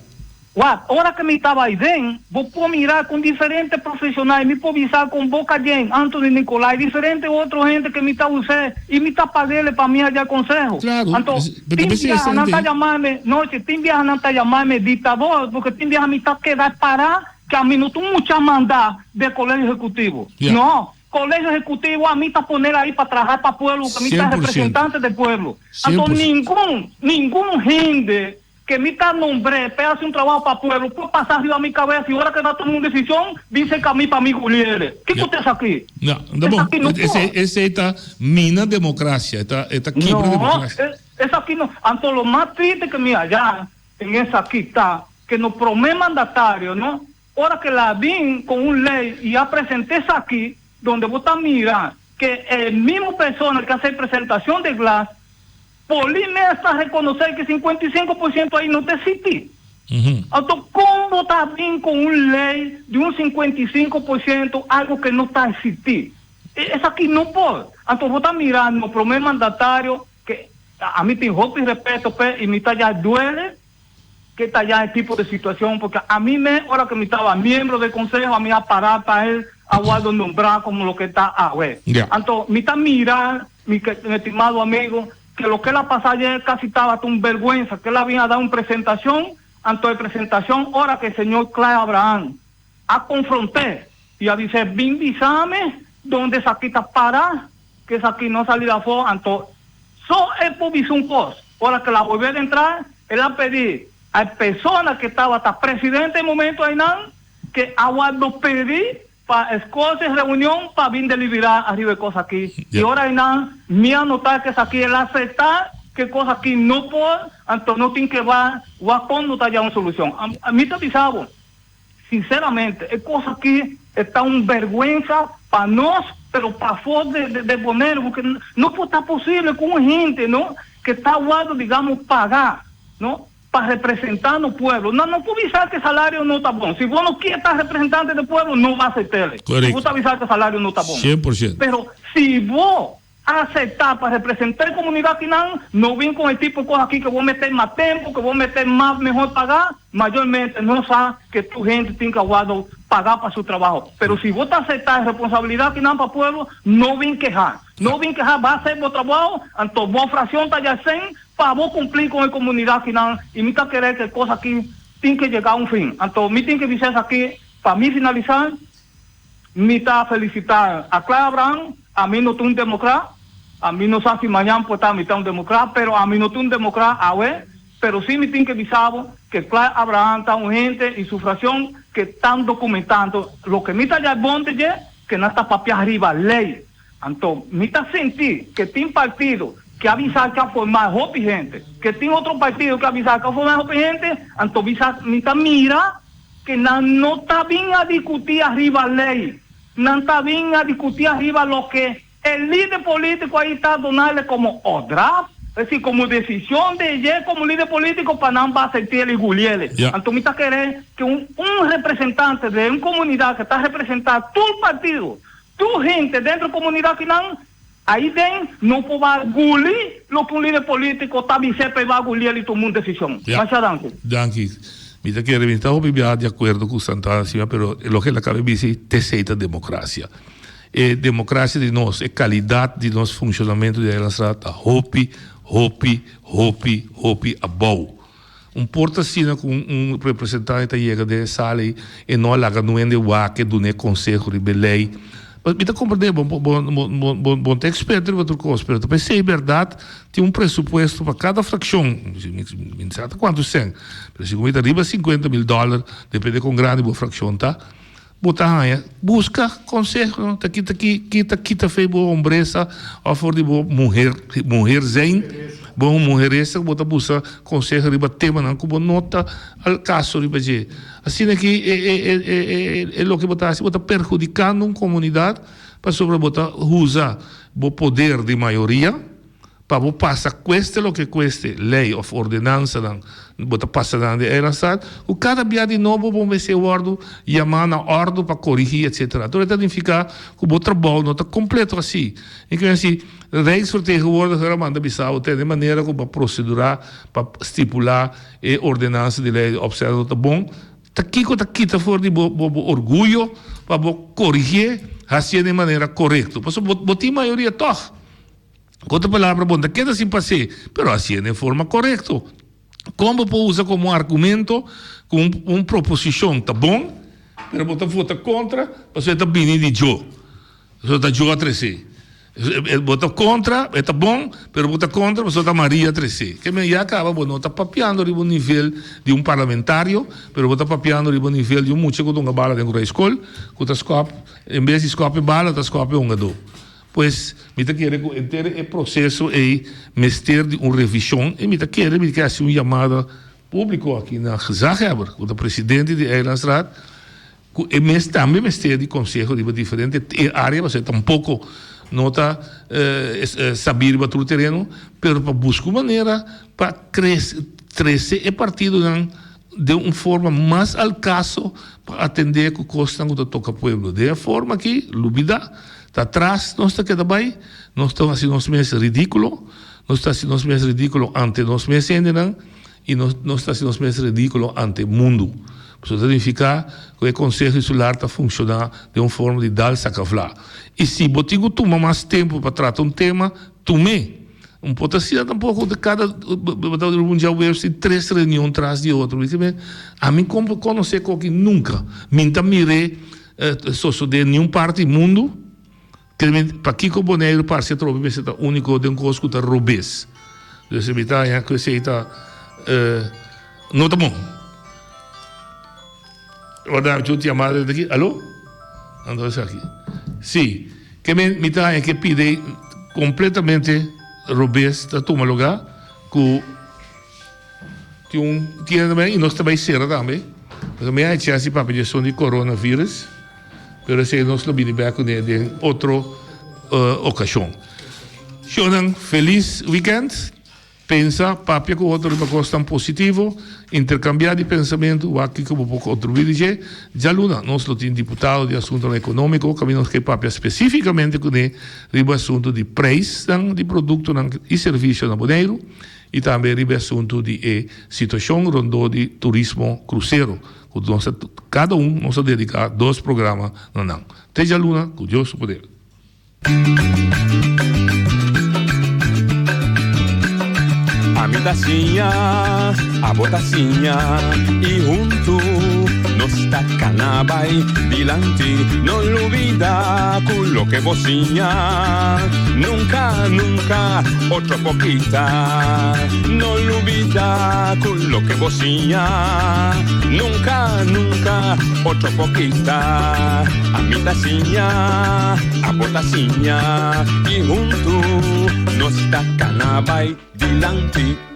I: Wak, ora ku mi ta bai den, bo por mira kon diferente profeshonal, mi por bisa kon Boca Jen, Anthony Nicolai, diferente otro hende ku mi ta us'é i mi ta pag'ele pa mi haña konseho.
B: Klaru,
I: Anto,
B: pero ta
I: tin
B: p'esei
I: biaha
B: esei
I: nan ta
B: te.
I: yama mi, nochi, tin biaha nan ta yama mi diktador, porque tin biaha mi ta keda pará Ke ami no ta un mucha manda den Colegio Ejecutivo.
B: Ya.
I: No, Colegio Ejecutivo ami ta poner ahi pa traha pa pueblo, porque mi ta
B: 100%.
I: representante del pueblo. Anto
B: 100%.
I: ningun, ningun hende ke mi ta nombr'é p'e hasi un trabaho pa pueblo por pasa riba mi cabeza y ora ke ta tuma un decision bin serka mi pa mi guliere. Kiko
B: Ya.
I: ta esaki?
B: No, no bon.
I: Esaki no por.
B: Esei, esei ta mina democracia, e ta, e ta kibra
I: No,
B: democracia.
I: e, esaki no. Anto lo mas triste ke mi haya en esaki ta ke no prome mandatario no ora ke la bin con un ley y a presenta esaki donde bo ta mira ke e mismo persona ke hace presentacion de glas poli mes ta reconoce ke 55% ahi no ta existi. Anto con bo ta bin con un ley di un 55% algo ke no ta existi? Esaki no por. Anto bo ta mira no prome mandatario ke ami tin hopi respeto p'e y mi ta ya duele ke ta ya e tipo de situacion porque ami me ora ke mi taba miembro del conseho ami a para pa el a wordo nombra como lo ke ta awe. Anto mi ta mira mi estimado amigo ke lo ke el a pasa ayer casi tabata un berguensa ke el a bin a da un presentacion anto e presentacion ora ke señor Clay Abraham a confronte y a bis'e bin bisame donde esaki ta para ke esaki no sali afo anto so e por bisa un cos ora ke el a bolbe entra el a pedi a e persona ke tabata presidente e momento aynan ke a wordo pedi pa escoge reunion pa bin delibera ariba e cos aki y ora aynan mi a nota ke esaki el a acepta ke cos aki no por anto no tin ke ba wak con no ta haya un solucion mi ta bisa bo. Sinceramente, e cos aki e ta un berguensa pa nos, pero pafó de de Boneiru, porque no por ta posible cu un hende, no, que ta wordo, digamos, paga, no, pa representa nos pueblo. No, no por bisa que salario no ta bon. Si bo no kier ta representante de pueblo, no ba aceptele. Si bo ta bisa que salario no ta bon.
B: 100%.
I: Pero si bo Acepta pa representa e comunidad kinan, no bin con e tipo cos aki ke bo mester mas tempo, ke bo mester mas mehor paga, mayormente no sa ke tur hende tin ke aguardo paga pa su trabaho. Pero si bo ta acepta e responsabilidad kinan pa pueblo, no bin keha. No bin keha, ba hacer bo trabaho, anto bo fraccion ta ya cen pa bo cumpli con e comunidad kinan y mi ta kere ke cos aki tin ke yega un fin. Anto mi tin ke bisa esaki pa mi finalisa. Mi ta felicita a Clay Abraham, ami no ta un democrat, ami no sa si mañan por ta mi ta un democrat, pero ami no ta un democrat awe, pero si mi tin ke bisa bo ke Clay Abraham ta un hente y su fraccion ke tan documentando loke mi ta djai bon te dje ke nan ta papia riba ley. Anto mi ta sinti ke tin partido ke a bisa ke a forma hopi hente, ke tin otro partido ke a bisa ke a forma hopi hente, anto bisa mi ta mira ke nan no ta bin a diskutí ariba lei, nan ta bin a diskutí ariba loke e lider polítiko ei ta dunale komo òdraf, es decir, komo desishon di dje komo lider polítiko pa nan ba sentiel i guliele. Anto mi ta kere ke un un representante di un komunidat ke ta representá tur partido, Tur hende dentro comunidad kinan ayi den no por ba guli loke un lider politico ta bis'é pa e ba guli el y tuma un decision.
B: Ja.
I: Masha danki.
B: Danki. Mi ta kere mi ta hopi biaha di acuerdo cu Santana Sima pero loke el a caba di bisa ei t'esei ta democracia. E democracia di nos, e calidad di nos funcionamento di Eilandsraad ta hopi, hopi, hopi, hopi abou. Un por ta asina ku un representante ta yega den e sala ei e no a laga nuende wak e dun'é konseho riba e lei. Mi ta komprendé bo bo bo ta eksperto riba tur kos pero ta p'esei bèrdat tin un presupuesto pa kada frakshon mi no sa ta kuantu sèn pero segun mi ta riba 50.000 dòler depende kon grandi bo frakshon ta. Bo ta haña, buska konseho, ta kita ki ki ta kita fe bo hombresa òf for di bo muher muher zijn, bo muheresa ku bo ta buska konseho riba temanan ku bo no ta al kaso riba dje. Asina ki e e e e e e loke bo ta hasi bo ta perhudikando un komunidat pasobra bo ta usa bo poder di mayoria. Pa bo pasa cueste loke cueste, ley of ordenansanan bo ta pasa nan di Eilandstraat, cu cada bia di nobo bo mester wordo yama na ordo pa corigi etc. Tur e ta nifica cu bo trabou no ta completo asi. E kier si Rijksvertegenwoordiger a manda bisa bo tene manera cu bo a procedura pa stipula e ordenansa di ley di opzet no ta bon, ta kico ta kita for di bo bo orguyo pa bo corigie haci'e den manera corecto? Pasobra bo tin mayoria toch. Ku otro palabra, bo no ta keda sin pas'é, pero hasié den forma korekto. Kon bo por usa komo argumento ku un proposishon ta bon, pero bo ta vota kontra pasobra e ta bini di djo, pasobra ta djo a tres'é. Bo ta kontra, e ta bon, pero bo ta kontra pasobra ta Maria a tres'é. Ke men ya kaba bo no ta papiando riba un nivel di un parlamentario, pero bo ta papiando riba un nivel di un mucha ku ta hunga bala den kura skol, ku ta skòp, en bes di skòp e bala, ta skòp e hungadó. Pues, mi ta kere ku henter e proseso ei mester di un revishon i mi ta kere mi ke hasi un yamada públiko aki na gezaghebber, ku ta presidente di Eilandsraad, ku e mes tambe mester di konseho riba diferente área, pasobra e tampoko no ta sabí riba tur tereno, pero pa buska un manera pa trese e partidonan den un forma mas al kaso pa atendé ku kosnan ku ta toka pueblo. Den e forma aki, lubidá, ta atras nos ta keda bai, nos ta hasi nos mes ridíkulo, nos ta hasi nos mes ridíkulo ante nos mes hendenan i nos nos ta hasi nos mes ridíkulo ante mundu. Pasobra ta nifiká ku e Konseho Insular ta funshoná den un forma di dal saka vla. I si bo tin ku tuma mas tempu pa trata un tema, tum'é. Un por ta asina tampoco de cada bo ta un djaweves tin tres reunion tras di otro mi tin ami como conoce koki nunca mi ta mire sosode niun parti mundo pakiko Boneiru parse atrobe mester ta unico den cos cu ta robes dus mi ta haña cu esey ta no ta bon. Wardá mi un yamada di aki. Alo? Anto esaki. Sí. Ke men mi ta haña ke pide kompletamente robes ta tuma lugá ku tin un tienda tambe i nos ta bai sera tambe. Pasobra mi a haña chèns di papia di esun di coronavirus, pero esei nos lo bini bèk kuné den otro okashon. Shownan, felis wikènt. Pensa, papia ku otro riba kosnan positivo, interkambiá di pensamentu, wak kiko bo por kontribuí di dje. Djaluna nos lo tin diputado di asuntunan ekonómiko kaminda nos ke papia spesífikamente kuné riba asuntu di preisnan di produktonan i servisio na Boneiru i tambe riba e asuntu di e situashon rondó di turismo krusero ku nos a kada un nos a dediká dos programa na nan. Te djaluna ku Dios su poder.
A: Ami ta siña, abo ta siña i huntu. Nos ta cana bay dilanti No lubida cu loke bo siña Nunca, nunca otro por kita No lubida cu loke bo siña Nunca, nunca otro por kita Ami ta siña, abo ta siña Y hunto nos ta cana bay dilanti.